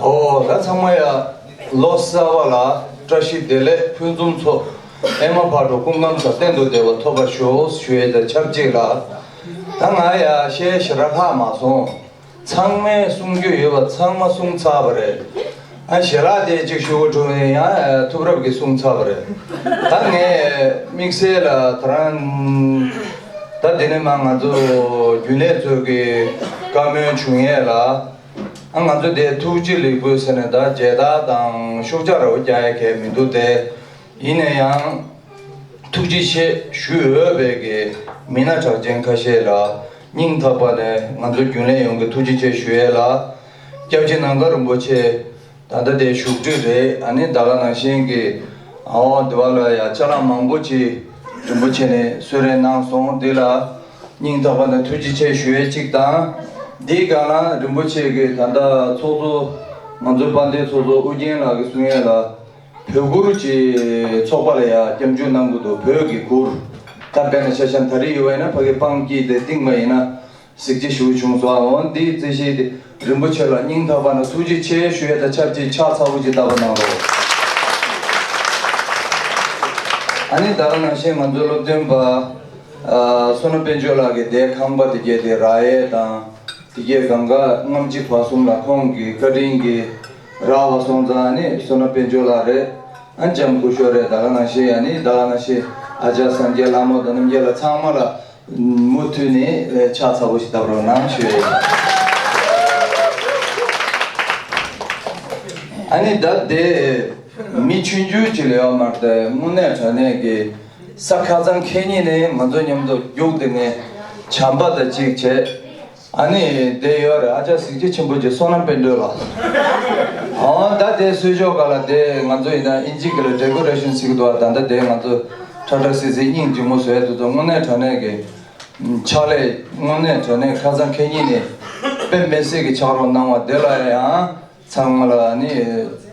ཨོ་ད་ཚང་མ་ཡ། ལོ་གསར་པ་ལ་བཀྲ་ཤིས་བདེ་ལེགས་ཕུན་སུམ་ཚོགས། ཨེ་མ་ཕ་རོལ་སྐུ་ཁམས་བཟང་གཏན་དུ་བདེ་བ་ཐོབ་པར་ཤོག་ཞུ་ཡས་དང་ཆབས་ཅིག་ལ། ད་ང་ཡ་བཤད་ཞེ་དྲག་ལྷག་མ་སོང་། ཚང་མས་གསུང་རྒྱུ་ཡོད་པ་ཚང་མ་གསུང་ཚར་བ་རེད། ཨ་ཞལ་ལག་དེ་གཅིག་ཞུ་དགོས་བྱུང་ཡང་ཐུབ་རབ་ཀྱིས་གསུང་ཚར་བ་རེད། ད་ངས་དམིགས་བསལ་ལ་ད་རང་ད་འདི་ནས་མ་ང་ཚོ་རྒྱུན་ལས་ཚོ་གི་བཀའ་མོལ་བྱུང་ཡས་ལ། ཨ་ང་ཚོ་དེ་ཐུགས་རྗེ་ལེགས་འབུལ་ཟེར་ནས་ད་མཇལ་དར་དང་ཤུགས་ཆ་ར་བ་རྒྱག་ཡ་གལ་མི་འདུག་སྟེ། ཡིན་ན་ཡང་ཐུགས་རྗེ་ཆེ་ཞུ་འོས་པའི་གི་མི་སྣ་གྲགས་ཅན་ཁ་ཤས་ལ་སྙིང་ཐག་པ་ནས་ང་ཚོ་རྒྱུན་ལས་ཡོངས་ཀྱི་ཐུགས་རྗེ་ཆེ་ཞུ་ཡས་ལ། སྐྱབས་རྗེ་ནམ་མཁའ་རིན་པོ་ཆེ་ད་ལྟ་དེ་བཞུགས་ཁྲི་རེད། ཨ་ནི་ད་ག་ནང་བཞིན་གི་ཨོ་དེ་བ་ལ་ཡ་ཅ་ལག་མང་པོ་ཅིག་རིན་པོ་ཆེ་ནས་གསོལ་རས་གནང་སོང་། འདི་ལ་སྙིང་ཐག་པ་ནས་ཐུགས་རྗེ་ཆེ་ཞུ་ཡས་གཅིག་དང་། འདིའི་སྒང་ལ་རིན་པོ་ཆེ་གི་ད་ལྟ་ཚོགས་གཙོ་ང་ཚོའི་དཔལ་ལྡན་ཚོགས་གཙོ་ཨུ་རྒྱན་ལགས་ཀྱིས་གསུང་ཡས་ལ། བོད་གུར་གྱི་ཚོགས་པ་ལ་ཡང་སྐྱབས་འཇུག་གནང་གི་འདུག་བོད་ཀྱི་གུར། ད་དཔེར་ན་ཆ་བཞག་ད་རེས་ཡོད་པ་ཡིན་ན་ཕ་གི་སྤང་སྐྱིད་དེ་བཏིང་བ་ཡིན་ན་གཟི་བརྗིད་ཞུ་བྱུང་སོང་། འོ་འདིའི་རྩིས་གཞི་དེ་རིན་པོ་ཆེ་ལ་སྙིང་ཐག་པ་ནས་ཐུགས་རྗེ་ཆེ་ཞུ་ཡས་དང་ཆབས་ཅིག་ཕྱག་འཚལ་པོ་ཅིག་བཏབ་པ་གནང་རོགས། ཨ་ནི་ད་ག་ནང་བཞིན་ང་ཚོའི་སློབ་སྟོན་པ་བསོད་ནམས་དཔལ་འབྱོར་ལགས་ཀྱི་དེ་ཁང་པ་དེ་གས་དེ་རག་ཡས་དང་། དེ་གས་གང་ག་ལྔ་བཅུ་བར་གསུམ་ལ་ཁོང་གི་བཀའ་དྲིན་གྱིས་རག་པ་སོང་ཙང་ནི་བསོད་ནམས་དཔལ་འབྱོར་ལགས་རེད། ཨ་ལྕམ་སྐུ་ཞབས་རེད། ད་ག་ནང་བཞིན་ཡ་ནི་ད་ག་ནང་བཞིན་ཨ་ཅག་སངས་རྒྱས་ལྷ་མོ་དང་རྣམ་རྒྱལ་ལགས་ཚང་མ་ལ་མུ་མཐུད་ནས་ཕྱག་འཚལ་པོ་ཞིག་བཏབ་རོགས་གནང་ཞུ་ཡ་ཡིན། ཨ་ནི་ད་དེ་མི་ཆུང་ཆུང་ཅིག་ལས་ཡོད་མ་རེད། དངོས་གནས་དྲང་གནས་ཀྱི་ས་ཁ་སང་ཁེ་ཉིན་ནས་ང་ཚོ་མཉམ་དུ་རྒྱུགས་དེ་ནས་བྱམས་པ་དང་གཅིག་བྱས། ཨ་ནི་དེ་ཡོད་རེད། ཨ་ཅག་གཟི་བརྗིད་ཆེན་པོ་ཅིག་བསོད་ནམས་དཔལ་སྒྲོན་ལགས། ཨང་ད་དེ་གསོལ་ཇོ་ག་ལ་དེ་ང་ཚོ་ཡིན་ན་ཨིན་ཇི་སྐད་ལ་ཌེ་ཀོ་རེ་ཤན་ཟེར་གི་འདུག་ཨ་ད་ལྟ་དེ་ང་ཚོ་ཁྲ་ཁྲ་སིལ་སིལ་སྙིང་རྗེ་མོ་བཟོས་འདུག་དངོས་གནས་དྲང་གནས་ཀྱི་ཕྱག་ལས་དངོས་གནས་དྲང་གནས་ཁ་སང་ཁེ་ཉིན་ནས་དཔེ་མི་སྲིད་ཀྱི་ཕྱག་རོགས་གནང་བ་དེ་ལ་ཡང་ཚང་མ་ལ་ནི་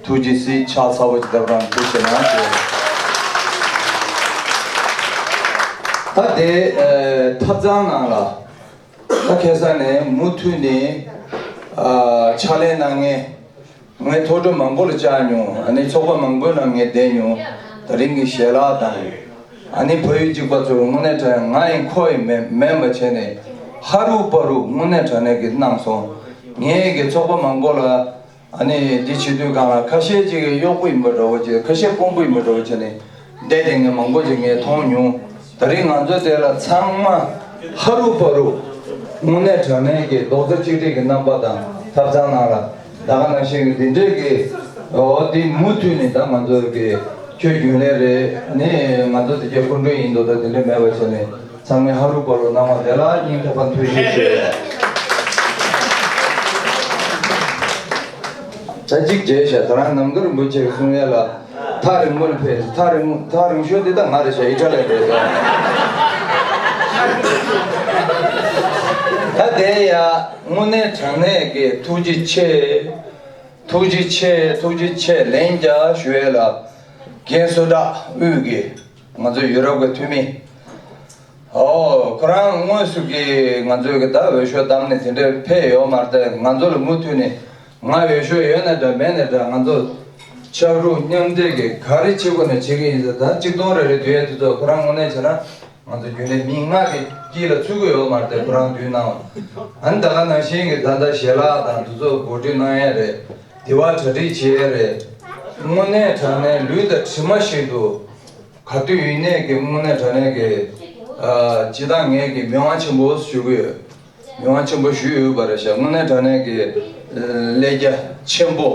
ཐུགས་རྗེ་གཟིགས་ཕྱག་འཚལ་པོ་ཅིག་བཏབ་རང་ཐུགས་ཆེ་གནང་ཞུ། ད་དེ་ཐབ་ཚང་ནང་ལ། ད་ཁ་སང་ནས་མུ་མཐུད་ནས་ཨ་ཕྱག་ལས་གནང་མཁན་ངས་ཐོག་འཕྲོས་མང་པོ་ལ་བཅར་མྱོང་། ཨ་ནི་ཚོགས་པ་མང་པོའི་ནང་ངས་བསྡད་མྱོང་། ད་རིང་གི་ཞལ་ལག་དང་ཨ་ནི་བལ་ཡུལ་གཅིག་པ་ཚོ་དངོས་གནས་དྲང་ང་ཡིན་ཁོ་ཡིན་མེད་མེད་པ་བྱས་ནས་ཧ་རུ་པ་རུ་དངོས་གནས་དྲང་གནས་ཀྱི་གནང་སོང་། ངས་ཀྱི་ཚོགས་པ་མང་པོ་ལ། ཨ་ནི་འདི་བྱེད་དུས་སྒང་ལ་ཁ་ཤས་ཅིག་གཡོག་པོ་ཡིན་པ་འདྲ་བོ་བྱས། ཁ་ཤས་དཔོན་པོ་ཡིན་པ་འདྲ་བོ་བྱས་ནས་བསྡད་དེ་ངས་མང་པོ་ཅིག་ངས་མཐོང་མྱོང་། ད་རིང་ང་ཚོ་དེ་ལ་ཚང་མ་ཧ་རུ་པ་རུ་དངོས་གནས་དྲང་གནས་ཀྱི་རྡོག་རྩ་གཅིག་སྒྲིལ་གྱི་རྣམ་པ་དང་ཐབ་ཚང་ནང་ལ་ད་ག་ནང་བཞིན་གྱི་འདི་འདྲས་ཀྱི་འོ་འདི་མུ་མཐུད་ནས་ད་ང་ཚོ་གི་ཁྱོད་རྒྱུན་ལས་རེད། ནི་ང་ཚོ་དེ་གའི་སྐུ་མགྲོན་ཡིན་འདུག་ད་དེ་འདྲས་མེད་པ་བྱས་ནས། ཚང་མས་ཧ་རུ་པ་རུ་གནང་བ་དེ་ལ་སྙིང་ཐག་པ་ཐུགས་རྗེ་ཆེ། ད་གཅིག་བྱས་ཤག་ད་རང་ནམ་མཁའ་རིན་པོ་ཆེ་གི་གསུང་ཡ་ལ་ཐག་རིང་པོ་ནས་ཕེབས། ཐག་རིང་ཐག་རིང་ཤོས་དེ་ད་ང་རེད་ཤག་ཨི་ཊ་ལི་རེད་ཤག་ད་དེ་ཡ་དངོས་གནས་དྲང་གནས་ཀྱི་ཐུགས་རྗེ་ཆེ། ཐུགས་རྗེ་ཆེ། ཐུགས་རྗེ་ཆེ་ལན་བརྒྱ་ཞུ་ཡ་ལ། རྒན་བསོད་གྲགས་དབུས་ཀྱི་ང་ཚོ་ཡུ་རོབ་ཀྱི་འཐུས་མི། ཨོ། ཁོ་རང་དངོས་སུ་གི་ང་ཚོའི་གི་ད་འོས་ཤོག་བདམས་ནས་དེ་འདྲའི་ཕེབས་ཡོད་མ་རེད་དེ། ང་ཚོ་ལ་མུ་མཐུད་ནས་ང་འོས་ཤོག་ཡོད་ན་འདྲ་མེད་ན་འདྲ། ང་ཚོ་ཕྱག་རོགས་མཉམ་འདེགས་ཀྱི་ག་རེ་བྱེད་དགོས་ན་བྱེད་ཀྱི་ཡིན་ཟེར། ད་གཅིག་སྟོང་རེ་རེ་བསྡུ་ཡས་དེ་ཚོ་ཁོ་རང་དངོས་གནས་བྱས་ན་ང་ཚོ་རྒྱུན་ལས་མི་ལྔ་གི་དཀྱིལ་ལ་ཚུད་ཀྱི་ཡོད་མ་རེད་དེ། ཁོ་རང་བསྡུས་གནང་བ། ཨ་ནི་ད་ག་ནང་བཞིན་གྱི་ད་ལྟ་ཞལ་ལག་དང་དེ་ཚོ་གོ་སྒྲིག་གནང་ཡས་རེད། དེ་བ་གྲ་སྒྲིག་བྱེད་ཡས་རེད། དངོས་གནས་དྲང་གནས་ལུས་དང་གྲིབ་མ་བཞིན་དུ། ག་དུས་ཡིན་ནས་ཀྱི་དངོས་གནས་དྲང་གནས་ཀྱི་ཨ་སྤྱིར་བཏང་ངས་ཀྱི་མི་དབང་ཆེན་པོ་ཞུ་གི་ཡོད། མི་དབང་ཆེན་པོ་ཞུས་ཡོད་པ་རེད་ཤག་དངོས་གནས་དྲང་གནས་ཀྱི་ཨ་ལས་རྒྱ་ཆེན་པོ།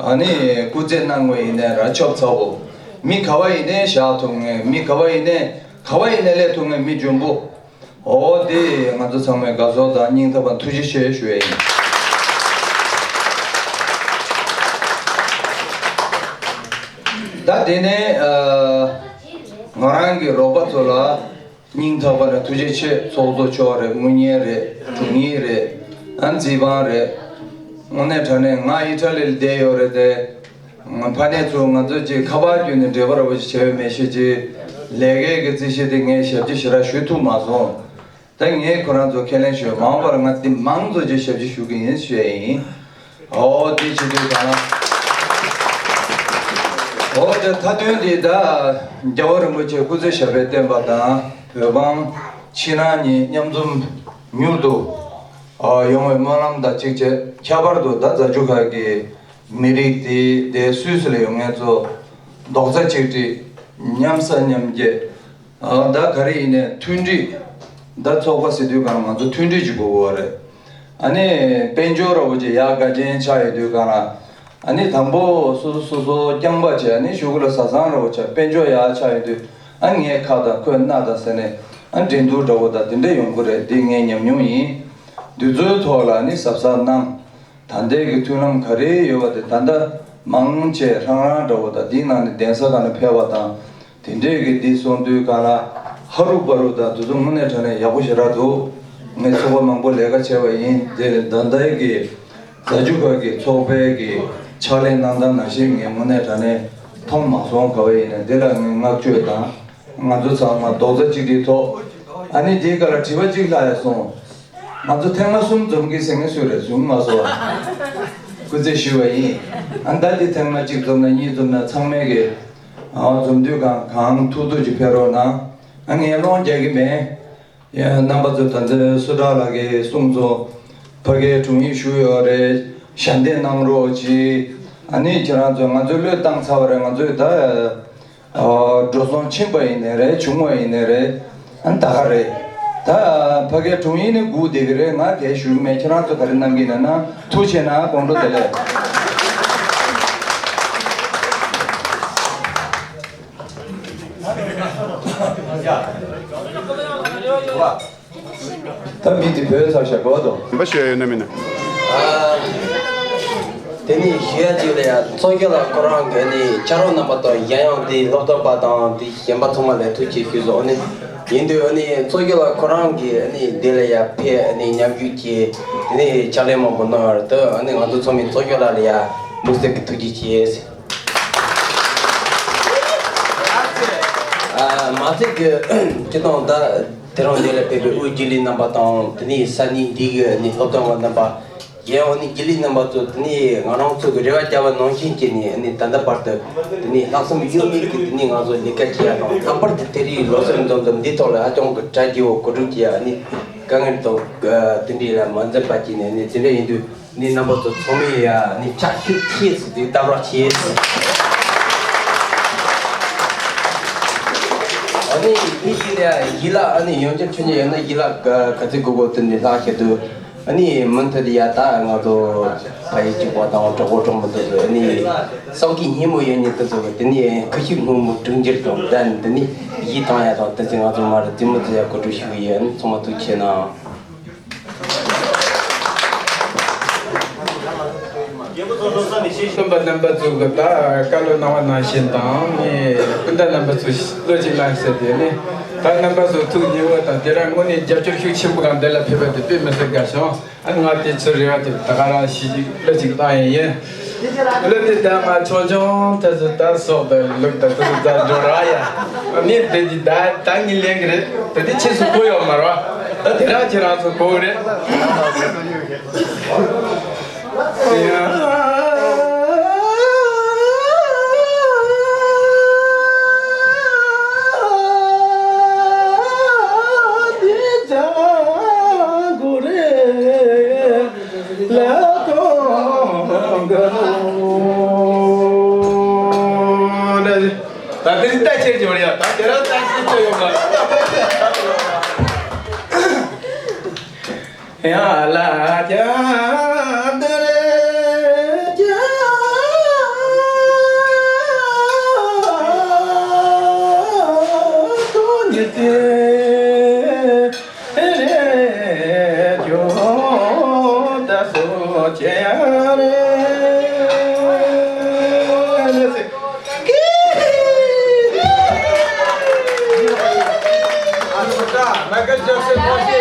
ཨ་ནི་སྐུ་ཚེ་གནང་དགོས་ཡིན་ནའི་ར་ཆོབ་ཚ་བོ། མི་ག་བ་ཡིན་ནའི་བཞག་ཐུབ་མཁན། མི་ག་བ་ཡིན་ནའི་ག་བ་ཡིན་ནའི་སླེབས་ཐུབ་མཁན་མི་འཇོན་པོ། འོ་དེ་ང་ཚོ་ཚང་མས་དགའ་ཚོར་དང་སྙིང་ཐག་པ་ཐུགས་རྗེ་ཆེ་ཞུ་ཡ་ཡིན། ད་དེ་ནས་ཨ་ང་རང་གི་རོགས་པ་ཚོ་ལ་སྙིང་ཐག་པ་ནས་ཐུགས་རྗེ་ཆེ། ཚོགས་གཙོ་མཆོག་རེད། དངུལ་གཉེར་རེད། དྲུང་ཡིག་རེད། ཨ་མཛེས་པང་རེད། དངོས་གནས་དྲང་གནས་ང་ཨི་ཊ་ལི་ལ་བསྡད་ཡོད་རེད་དེ། ཕ་ནས་ཚུར་ང་ཚོ་ཅིག་ཁ་པར་བརྒྱུད་ནས་འབྲེལ་བ་ར་བ་ཞིག་བྱས་པའི་མི་ཤེས་ཅིག་ལས་ཀའི་གི་རྩིས་གཞི་དེ་ངས་ཞབས་ཕྱི་ཞེ་དྲག་ཞུ་ཐུབ་མ་སོང་། ད་ངས་ཁོ་རང་ཚོ་ཁས་ལེན་ཞུས། མ་འོངས་པར་ང་འདི་མང་ཚོགས་ཀྱི་ཞབས་ཕྱི་ཞུ་གི་ཡིན་ཞུ་ཡ་ཡིན། ཨོ་དེ་བྱེད་དུས་གང་ལ། ཨོ་དེ་མཐའ་དོན་འདི་ད་རྒྱལ་བ་རིན་པོ་ཆེ་སྐུ་ཚེ་ཞབས་པད་བརྟན་པ་དང་བོད་འབངས་ཕྱི་ནང་གཉིས་མཉམ་འཛོམས་མྱུར་དུ་ཨོ་ཡོང་བའི་སྨོན་ལམ་དང་གཅིག་བྱས། ཁྱད་པར་དུ་ད་རྫ་ཆུ་ཁ་གི་མི་རིགས་དེ་དེ་སུད་སི་ལ་ཡོད་མཁན་ཚོ་རྡོག་རྩ་གཅིག་སྒྲིལ། མཉམ་ཟ་མཉམ་བརྗེ། ཨ་ད་ག་རེ་ཡིན་ནའི་མཐུན་སྒྲིལ། ད་ཚོགས་པ་ཟེར་དུས་གང་ང་ཚོ་མཐུན་སྒྲིལ་གྱི་དགོས་པ་རེད། ཨ་ནི་དཔལ་འབྱོར་ར་བོ་ཅིག་ཡག་ག་ཅན་ཆགས་ཡོད་དུས་གང་ལ། ཨ་ནི་དང་པོ་སོ་སོ་སོ་སོ་རྐྱང་པ་བྱས། ཨ་ནི་གཞུག་གུ་ལ་བཟའ་ཚང་ར་བོ་ཆགས། དཔལ་འབྱོར་ཡག་ཆགས་ཡོད་དུས་ཨ་ངའི་ཁ་དང་ཁོའི་སྣ་དང་ཟེར་ནས་ཨ་འགྲན་བསྡུར་འདྲ་བོ་དང་དེ་འདྲ་ཡོང་གི་རེད། འདི་ངའི་ཉམས་མྱོང་ཡིན། འདི་ཚོའི་ཐོག་ལ་ཨ་ནི་གཟབ་གཟབ་གནང་། ད་ལྟའི་གི་མཐུན་ལམ་ག་རེ་ཡོད་པ་དེ་ད་ལྟ་མང་ཆེ་རང་རང་འདྲ་བོ་དང་དེའི་ནང་ནས་གདན་ས་ག་ནས་ཕེབས་པ་དང་དེ་འདྲས་ཀྱི་འདི་སོང་དུས་ག་ལ་ཧ་རུ་པ་རུ་དང་དེ་ཚོ་དངོས་གནས་དྲང་གནས་ཡག་པོ་ཞེ་དྲག་འདུག་ངས་ཚོགས་པ་མང་པོ་ལས་ཀ་བྱས་པ་ཡིན། དེ་ད་ལྟའི་གི་རྫ་ཆུ་ཁ་གི་ཚོགས་པའི་གི་ཕྱག་ལས་གནང་སྟངས་ནང་བཞིན་ངས་དངོས་གནས་དྲང་གནས་མཐོང་མ་སོང་། ག་བ་ཡིན་ན་འདི་ལ་ངས་བསྔགས་བརྗོད་དང་། ང་ཚོ་ཚང་མ་རྡོག་རྩ་གཅིག་སྒྲིལ་ཐོག་ཨ་ནི་དེའི་སྐབས་ལ་དྲི་བ་གཅིག་ལྷག་ཡ་སོང་། ང་ཚོ་ཐེངས་མ་གསུམ་འཛོམས་ཀྱི་ཟེར་མཁན་སུ་རེད། བཟུང་མ་སོང་བ། སྐུ་རྩེད་ཞུས་པ་ཡིན། ཨ་ད་འདི་ཐེངས་མ་གཅིག་འཛོམས་ན་གཉིས་འཛོམས་ན་ཚང་མས་ཀྱི་ཨ་འཛོམས་དུས་གང་གང་ཐུག་ཐུག་ཅིག་ཕེབས་རོགས་གནང་། ཨ་ངས་སློང་རྒྱག་གི་མེད། ཡ་རྣམ་པ་ཚོ་ད་ལྟ་སུ་དྲག་ལགས་ཀྱིས་གསུངས་སོང་། ཕ་གིའི་དྲུང་ཡིག་ཞུས་ཡོད་རེད། ཞལ་འདེབས་གནང་རོགས་གྱིས། ཨ་ནི་ཁྱེད་རང་ཚོ་ང་ཚོའི་བློས་བཏང་ཚར་བ་རེད། ང་ཚོས་ད་ཨ་འགྲོ་སོང་ཕྱིན་པ་ཡིན་ནའི་རེད། བྱུང་བ་ཡིན་ནའི་རེད། ཨ་ནི་ད་ག་རེད། ད་ཕ་གིའི་དྲུང་ཡིག་ནི་སྒུག་བསྡད་ཀྱི་རེད། ང་གལ་ཞུ་གི་མེད། ཁྱེད་རང་ཚོ་ག་རེ་གནང་གི་ཡིན་ན་གནང་། ཐུགས་ཆེ་གནང་། དགོང་དྲོ་བདེ་ལེགས། ད་མི་དེ་བོད་ཚར་བཞག་གོ་དོ། རིམ་པ་ཞུ་ཡ་ཡོད་ན་མིན་ན། ཨ། དེ་ནས་ཞུ་ཡ་གཅིག་ལ་ཡ་ཚོགས་རྒྱུ་ལ་ཁོ་རང་གི་ནི་ཆ་རོགས་རྣམ་པ་དང་ཡང་ཡང་དེ་སློབ་གྲྭ་པ་དང་དེ་གཞན་པ་ཚང་མ་ལ་ཐུགས་རྗེ་ཆེ་ཞུས་སོང་། ཨ་ནི་ཡིན་དུས་ཨ་ནི་ཚོགས་རྒྱུ་ལ་ཁོ་རང་གི་ཨ་ནི་དེ་ལ་ཡ་ཕེབས་ཨ་ནི་མཉམ་ཞུགས་ཀྱིས་དེ་ནས་ཕྱག་ལས་མང་པོ་གནང་ཡོད་རེད། ད་ཨ་ནི་ང་ཚོ་ཚང་མས་ཚོགས་རྒྱུ་ལ་ལ་ཡ་དམིགས་བསལ་གྱི་ཐུགས་རྗེ་ཆེ། ཨ་མ་ཚད་ཀྱི་སྤྱི་བཏང་ད་དེ་རིང་འདི་ལ་ཕེབས་པའི་དབུས་རྒྱུན་ལས་རྣམ་པ་དང་དེ་ནས་ས་གནས་འདི་གི་ནི་སློབ་སྟོན་པ་རྣམ་པ། ཡང་འོ་ནི་རྒྱུན་ལས་རྣམ་པ་ཚོ་དེ་ནས་ང་རང་ཚོ་གི་རེ་བ་བཅའ་བ་ནང་བཞིན་བྱས་ནས་ནི་ད་ལྟ་བར་དུ་དེ་ནས་ལྷག་བསམ་ཡོད་མེད་ཀྱི་དེ་ནས་ང་ཚོ་ལས་ཀ་བྱེད་ཡ་དང་། ལྷག་པར་དུ་དེ་རིང་ལོ་གསར་འཛོམས་འཛོམས་འདི་ཐོག་ལ་ཧ་ཅང་གི་གྲ་རྒྱས་པོ་གོ་སྒྲིག་བྱེད་ཡ་ནི་དཀའ་ངལ་དང་དེ་འདྲའི་ལ་མ་འཛེམས་པ་བྱས་ནས་ནི་དེ་འདྲ་ཡིན་དུས། ནི་རྣམ་པ་ཚོ་ཚང་མས་ཡ་ནི་ཕྱག་ཤུགས་ཆེ་ཙམ་དེ་བཏབ་རོགས་བྱེད། ཨ་ནི་དེ་ཡིན་ཡ་ཡིད་ལ་ཨ་ནི་ཡང་བསྐྱར་ཆོས་ཉིད་ཡོད་ན་ཡིད་ལ་ག་ཚོད་དགོས་དགོས་དེ་ནི་ལྷག་བཤད་དུས། ཨ་ནི་མུ་མཐུད་དེ་ཡ་ད་ང་ཚོ་ཕ་ཡུལ་གཅིག་པ་དང་གྲོགས་པོ་གྲོགས་མོ་དེ་ཚོ་ཨ་ནི་སངས་རྒྱས་ཉིན་མོ་ཡོད་ཉིན་དེ་ཚོ་གི་དེ་ནི་ཁུ་བྱུག་སྔོན་མོ་སྒྲིང་འགྱུར་དང་ལྡན་དེ་ནི་ཡིད་ཐང་ཡ་དང་དེ་ཚོ་ང་ཚོ་མར་རྩེད་མོ་རྩེ་ཡ་གོ་སྒྲིག་ཞུ་གི་ཡིན། ཚང་མ་ཐུགས་ཆེ་གནང་། སྟོན་པ་རྣམ་པ་ཚོ་གི་ད་བཀའ་སློབ་གནང་བ་ནང་བཞིན་དང་ནི་སྤུན་ཟླ་རྣམ་པ་ཚོ་བློ་གཅིག་གནང་ཟེར་ཏེ་ནི་ད་རྣམ་པ་ཚོ་ཐུགས་མཉེས་པོ་དང་དེ་རང་དངོས་གནས་རྒྱབ་སྐྱོར་ཤུགས་ཆེན་པོ་གང་འདི་ལ་ཕེབས་པ་དེ་དཔེ་མི་སྲིད་དགའ་བྱུང་། ཨ་ང་དེ་ཚོའི་རེ་བ་དེ་ད་ག་རང་ཞིག་བློ་གཅིག་གནང་ཡིན་ཡིན། བློ་དེ་ད་མ་ཆུང་ཆུང་ད་ཚོ་ད་སོག་ད་ལུག་ད་ཚོ་ད་འགྲོ་ར་ཡ། ཨ་ནི་དེ་དེ་ད་ད་ངའི་ལན་གི་རེད། ད་དེ་ཕྱིས་སུ་གོ་ཡོད་མ་རེད། ད་དེ་རང་ཁྱེད་རང་ཚོ་གོ་གི་རེད། ད་དེ་ལྟ་ཁྱེར་གྱི་མ་རེད། ད་དེ་རང་ལྟ་ཁྱེར་ཚོ་ཡོད་མ་རེད། ཡ་ལ་ཀྱ་དེ་རེ་ཀྱ་ཏོ་ཉི་ཏེ་རེ་ཀྱོ་ད་སོ་ཅེ་ཡ་རེ། Michael Jackson party.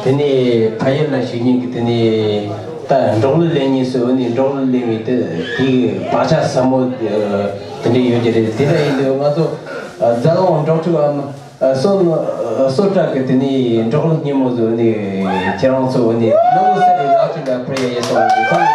དེ་ནས་ཕ་ཡུལ་ལ་ཞུགས་མཁན་གྱི་དེ་ནས་ད་འབྲོག་གླུ་ལེན་མཁན་ཚོས་འོ་ནས་འབྲོག་གླུ་ལེན་པའི་དེ་དེའི་བག་ཆགས་ཟབ་མོ་དེ་འདྲ་ཡོད་ཀྱི་རེད། དེ་འདྲ་ཡིན་དུས་ང་ཚོ་རྫ་ལུང་འབྲོག་ཕྲུག་གམ་སོ་སོ་བྲག་གི་དེ་ནས་འབྲོག་གླུ་སྙན་མོ་ཚོ་འོ་ནས་ཁྱེད་རང་ཚོ་འོ་ནས་གླུ་གསར་རེ་ལག་ཅིག་ལ་ཕུལ་ཡ་ཡིན་སོང་དུས་ཚང་མས་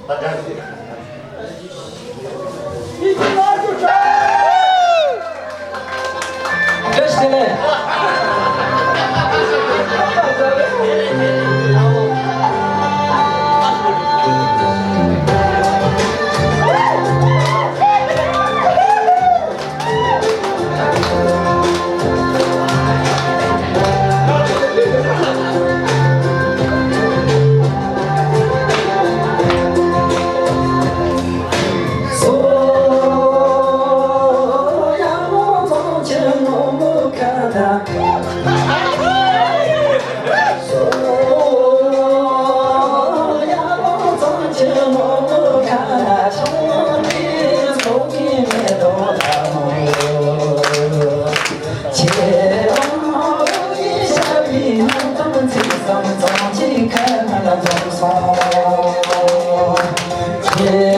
བཀྲ་ཤིས་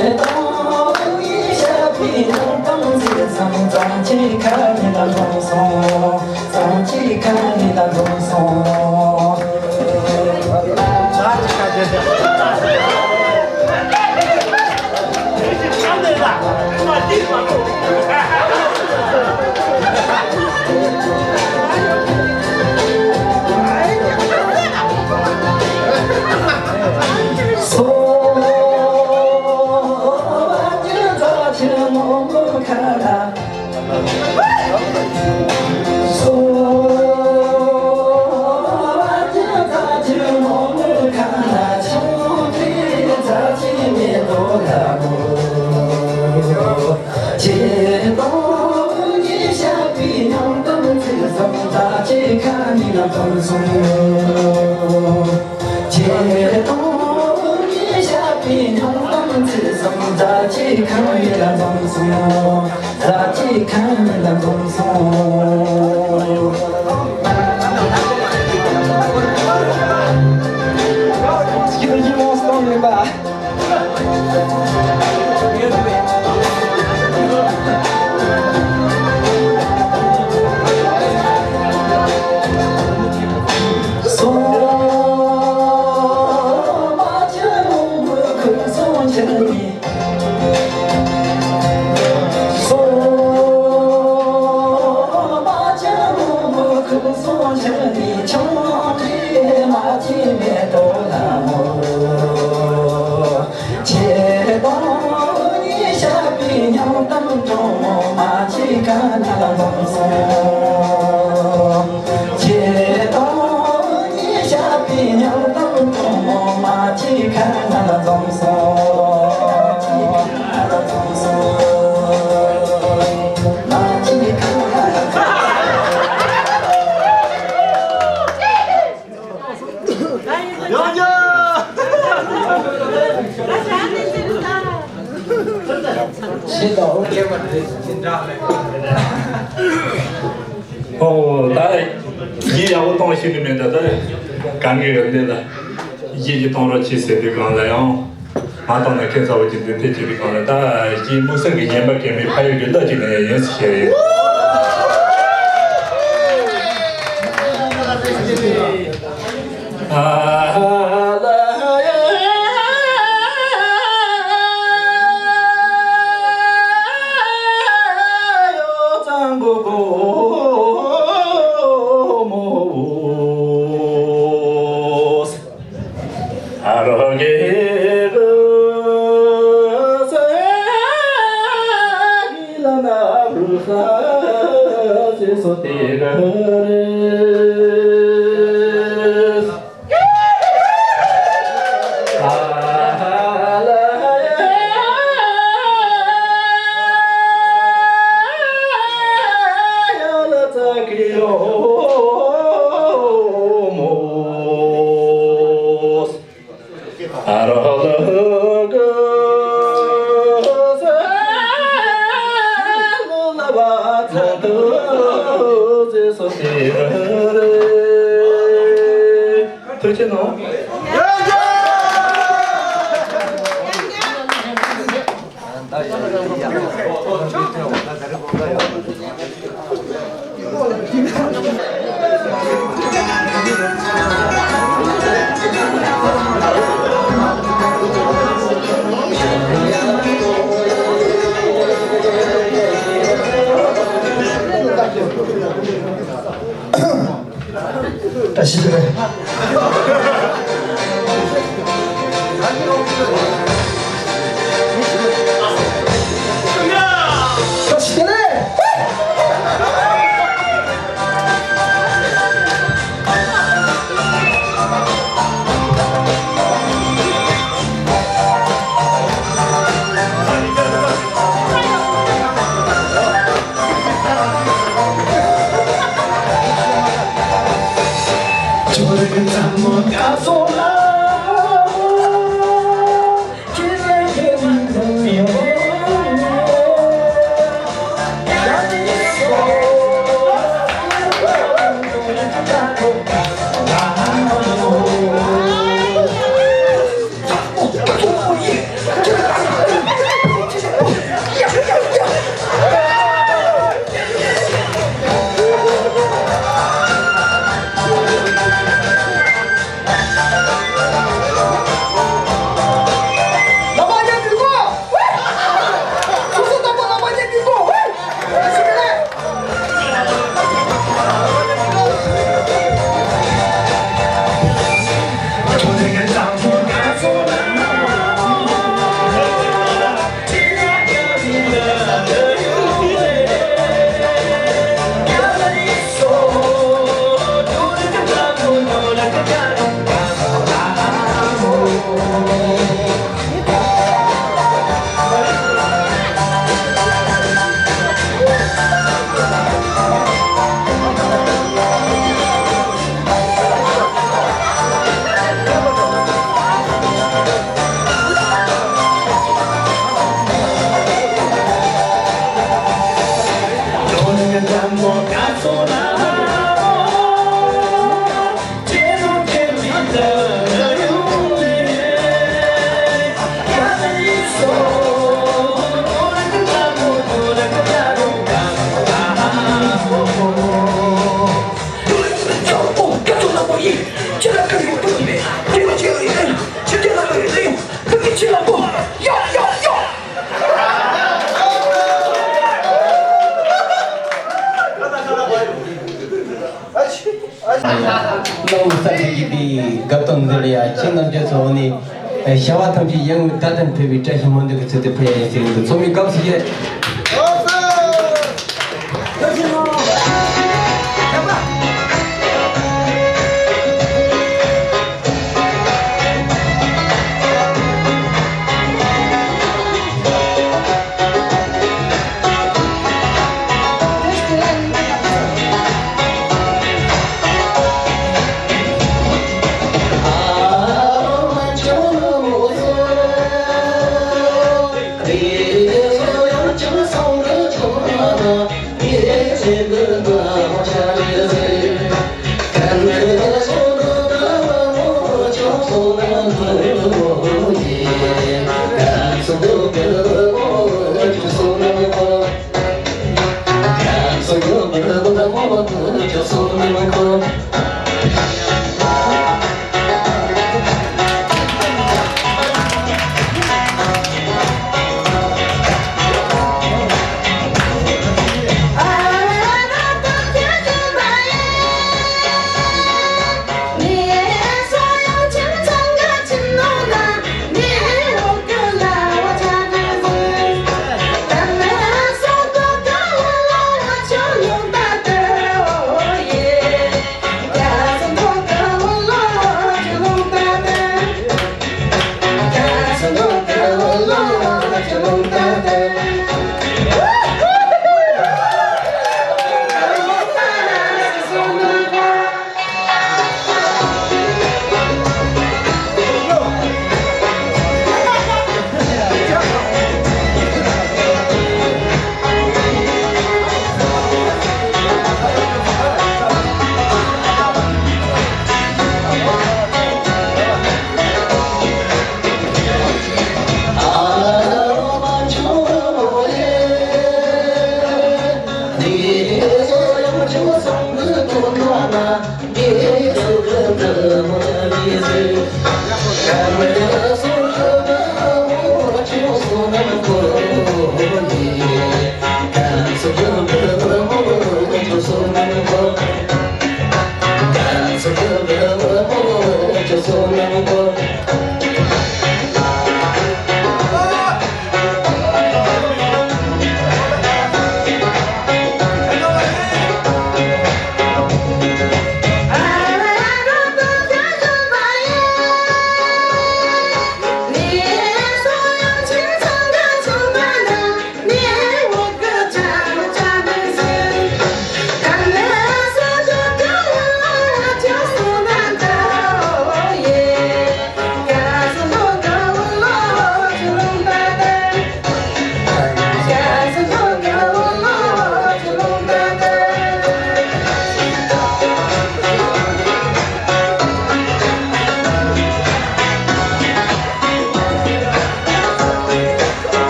བདེ་ལེགས། ཨོ། ད་ཡིད་ཡག་པོ་གཏོང་ཤེས་ནི་མེད། ད་ད་གང་གི་ཡོད་འདི་ལ་ཡིད་ཀྱི་གཏོང་རོགས་གྱིས་ཟེར་དུས་གང་ལ་ཡང་མ་གཏོང་ན་ཁྱེད་ཚ་བོ་གྱི་འདི་ཐེ་གྱི་རིགས་གང་ལ་ད་ཡིད་མུག་སེམས་ཀྱི་ཉེན་པ་གལ་མེད། ཕ་ཡུལ་གྱི་བླ་གཅིག་ན་ཡང་ཡིན་ཟེར་ཡོད། ཐུགས་རྗེ་གནང་། བཀྲ་ཤིས་བདེ་ལེགས། བཀྲ་ཤིས་བདེ་ལེགས། ཡང་གསར་བརྗེ་ཡི་དེའི་དགའ་སྟོན་འདིར་ཡ་ཁྱེད་རྣམས་ཀྱི་ཚོགས་ནི་བྱ་བ་ཐམས་ཅད་ཡར་ངོའི་ཟླ་ལྟར་འཕེལ་བའི་བཀྲ་ཤིས་སྨོན་འདུན་གྱི་ཚུལ་དུ་ཕུལ་ཡ་ཡིན་ཟེར་གྱི་འདུག་ཚོགས་མི་དགའ་བསུ་ཞུ།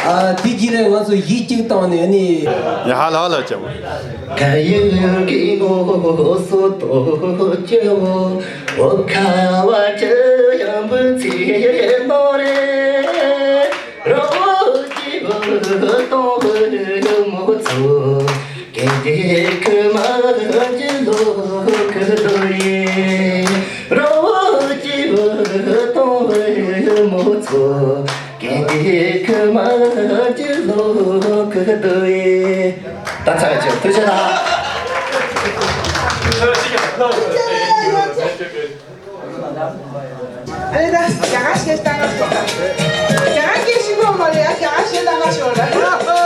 ཨ། དེ་རྗེས་ལ་ང་ཚོ་གཞས་གཅིག་བཏང་ནས་ནི། ཡ་ཧ་ལ་ལ་ཅེ། ད་ཚར་ཅིག་ཐུགས་རྗེ་གནང་། ཨ་ནི་ད་རྒྱ་གར་གཞས་བཏང་ན་ཤོག་ད། རྒྱ་གར་སྐད་ཤེས་ཀྱི་མ་རེད། ཨ། རྒྱ་གར་གཞས་བཏང་ན་ཤོག་ད།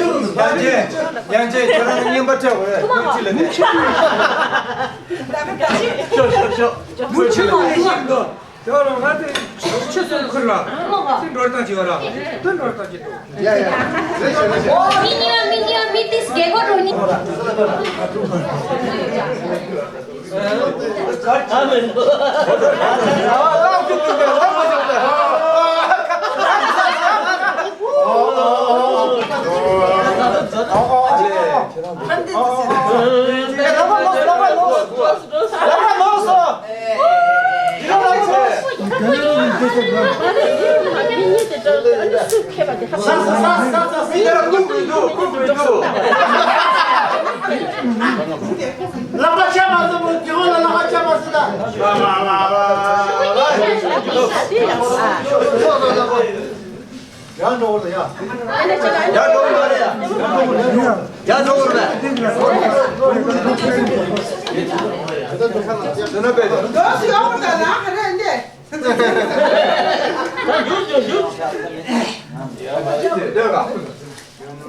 ཡང་ཅན། ཡང་ཅན་ཁྱོད་རང་ལ་བརྙན་པར་སྤྲད་དགོས་རེད། ཐུགས་རྗེ་ཆེ་ལབ་ནས། ཤོག་ཤོག་ཤོག་ཐུགས་རྗེ་ཆེ་ལབ་ནས། ཡོད་ལ་ང་དེ་ཆུ་སོང་ཁུར་ལ་དེ་འགྲོ་སྟངས་ཅི་བ་ར་དེ་འགྲོ་སྟངས་ཅི་འདུག་ཡ་ཡ། མི་ཉོ་མི་ཉོ་མི་ཏིས་རྒྱལ་ཁོ་འགྲོ་ཉི། ཡར་འགྲོ་བར་ཡ། ཡར་འགྲོ་བར་ཡ། ཡར་འགྲོ་བར་ཡ། དོ་སི་ཡོང་བ་ལ་ཧ་ར་འདི། ད་འཇུག་འཇུག་འཇུག་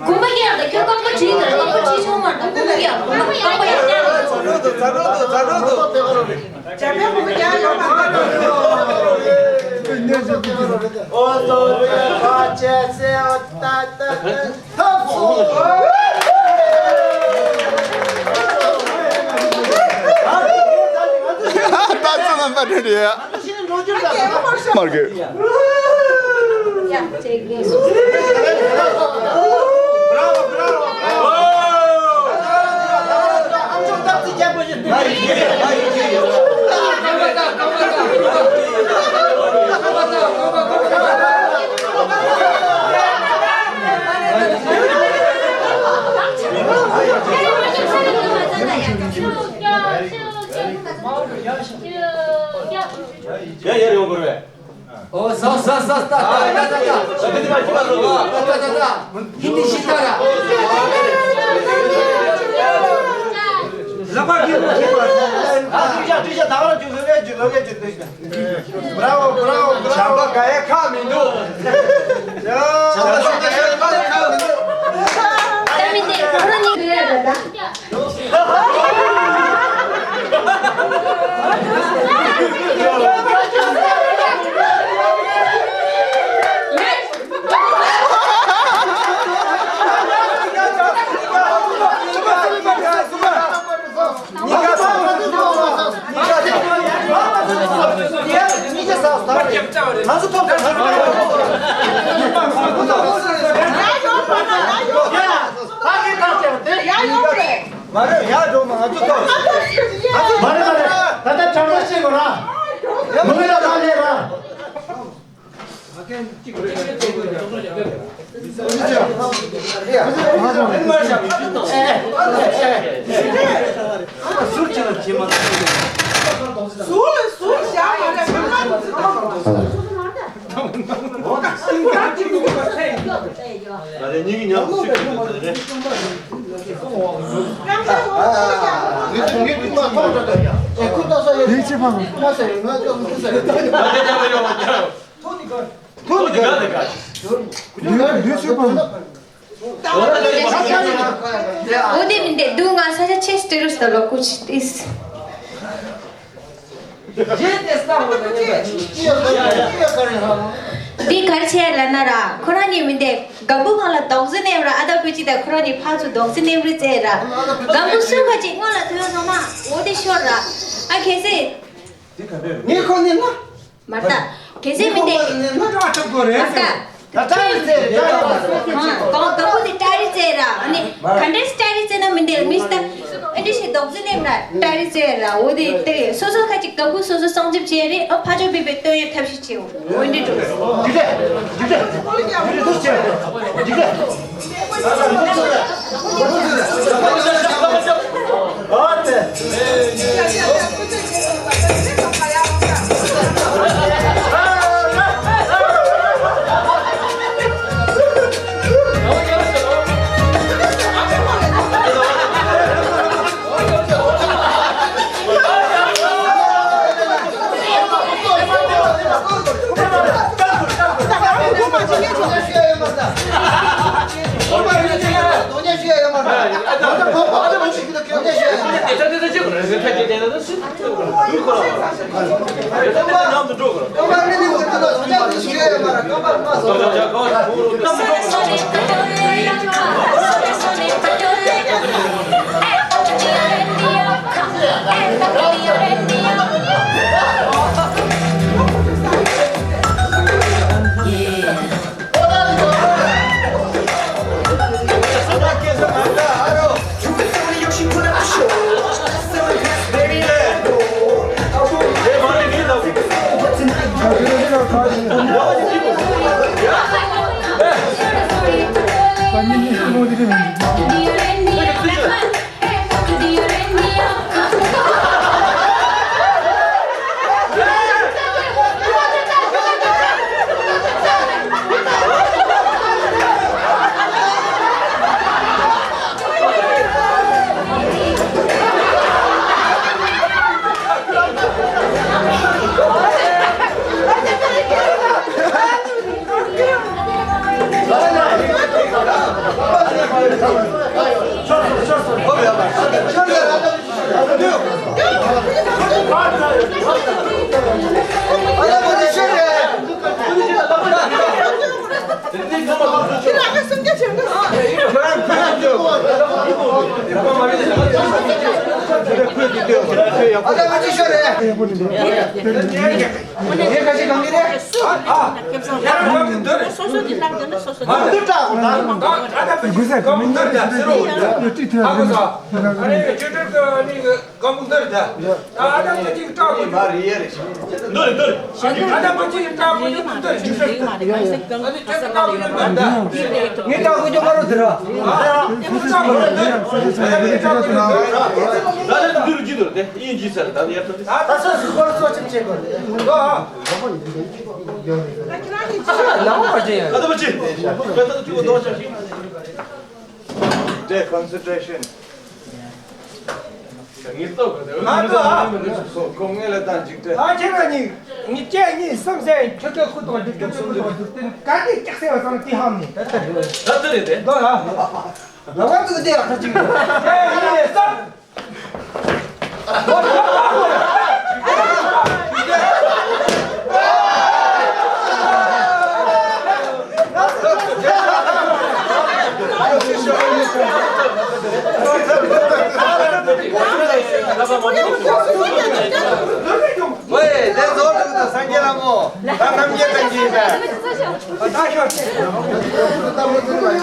དགོན་པ་རྒྱག་དང་ཁྱོད་རྐང་པ་བྲིས་དང་རྐང་པ་བྲིས་ཆོག་མ་རེད། དགོན་པ་རྒྱག་དགོན་པ་རྐང་པ་ཡག་ཉག་རེད། ཚ་ལོ་དུ་ཚ་ལོ་དུ་ཚ་ལོ་དུ། འཇམ་དཔལ་དགོན་པ་རྒྱག་ཡོད་མ་རེད། ཨོ་ལོ་ལེ་ཁ་ཆེ་སེ་ཨོ་ཏ་ཏ་ཏ། ཐབས་སུ་ མར་གི། ཡ་ཡར་ཡོང་དགོས་རེད། ཨོ་ས་ས་ས་ས་ད་ད་ད་ད་ད་ད་ད་ད་ཧིན་དི་ཤི་ད་ར། ལག་པ་གི་ལོ་ཤི་པ། ཨ་ཀྲི་ཤ་ཀྲི་ཤ་ད་ར་ཇུ་ལོ་ལེ་ཇུ་ལོ་ལེ་ཇུ་ཏེ་ཤ། Bravo, bravo, bravo. བྱམས་པ་ག་ཡ་ཁག་མི་འདུག་བྱམས་པ་ག་ཡ་ཁག་མི་འདུག་ད་མི་དེ་ཁོ་རང་ཉིད་ཡོད་རེད་ད། མ་རེད་ཡ་འགྲོ་མ་ང་ཚོ་ཐོག་མ་རེད་མ་རེད། ད་ལྟ་དྲང་པོ་བཤད་དགོས་ར། མི་ལ་མ་ལས་ར། འོ་དེ་མིན་ཏེ་འདུག་ང་ས་ཆ་ཆེ་སྟེ་རུ་སྟ་ལོ་ཀུ་ཆི་ཏིས། འདི་ག་རེ་བྱས་ལབ་ན་ར། ཁོ་རང་གཉིས་མིན་ཏེ་སྒམ་པོ་སྒང་ལ་རྡོག་རྫི་ནེམ་ར། ཨ་ད་པུ་ཅི་ད་ཁོ་རང་གཉིས་ཕར་ཚུར་རྡོག་རྫི་ནེམ་རི་བཙལ་ར། སྒམ་པོ་སུ་ཁ་ཅིག་སྔོན་ལ་ཐོན་སོང་ན་འོ་དེ་ཤོར་ར། ཨ་ཁེ་སེ། ངས་ཁོ་ནི་ན། མ་ད། གལ་སྲིད་མི་འདེད། མ་ད། ད་ལྟ་རེད་ཟེར་ད་ལྟ་རེད་ཟེར། ཧང་གང་ག་པོ་དེ་ཏྲ་རི་ཙེ་ར། ཨ་ནི་ག་འདྲས་ཏྲ་རི་ཙེ་ན་མི་འདེད་མི་སྟ། ཨ་འདྲས་ཞིག་རྡོག་རྫི་ནེམ་ན་ཏྲ་རི་ཙེ་ར། འོ་དེ་ཏྲ་རི་སོ་སོ་ཁ་ཅིག་ག་པོ་སོ་སོ་སྲུང་སྐྱོབ་བྱེད་རེད། ཨ་ཕ་ཆོས་པའི་པའི་སྟོན་ཡོད་ཐབས་ཤིག་བྱེད་འོ་འདྲས་འགྲོ། འདི་འདྲས་འདི་འདྲས་འདི་འདྲས་འདུག་ཟེར་འདི་འདྲས། ཨ་ད་ང་ཅི་ཤོད་རེད། ངས་ག་ཅི་གང་གི་རེད། ཨ་ཨ། ཡར་གང་གི་འདོད་རེད། སོ་སོ་གི་ལྷག་འདོད་ན་སོ་སོ་གི། མ་འདོད་དྲག་གོ་ད། ད་ད་ད་ག་མི་འདོད་ད་ཟེར་རོ། ཨ་གོ་ས། ཨ་རེ་ཁྱོད་ཁྱོད་ནི་ག་མི་འདོད་ད། ཨ་ད་ང་ཅི་སྐྲག་གོ། མ་རེད་ཡ་རེད། འདོད་རེད་འདོད་རེད། ཨ་ད་ང་ཅི་སྐྲག་གོ་འདོད་རེད། ངས་སྐྲག་གོ་འདོད་རེད། ད་ད་འདོད་རེད་འདོད་རེད། ད་ད་ད་ད་སོ་སོ་སྐོར་ཚོ་ཆེམ་ཆེ་གོ། ལ་མོ་བ་ཅན་ཡ། ད་ད་མ་ཅི། ད་ད་ཅི་གོ་དོ་ཆ་ཤི། ཏེ་ཀོན་སེན་ཊྲེ་ཤན། ངེས་ཏོག་གི་ང་ཚོ་ཨ། ཁོ་ངེས་ལ་ད་འཇིགས་ཏེ། ཨ་ཁྱེད་རང་གཉིས་ངེས་ཅན་གཉིས་སེམས་སེ་ཁྱོད་ཁྱོད་ཁུ་དོག་འཇིགས་ཁྱོད་ཁུ་དོག་འཇིགས་ཏེ་ག་དེ་ཀྱག་སེ་བ་སང་ཏི་ཧམ་ནི། ད་ད་རེད་དེ། ད་ད་རེད་དེ། ད་ཨ། ང་ཚོ་གི་དེ་ཡག་ཐག་ཅིག་ཡོད། ཨེ་ཡིན་ནས་ས། ཝེ། དེ་ཚོ་ཐུག་ཏུ་སངས་རྒྱས་ལྷ་མོ། ད་རྣམ་རྒྱལ་བསྟན་གྱི་ཡིན་པས། ད་ཤོག་ད་ད་ག་རེ་ད།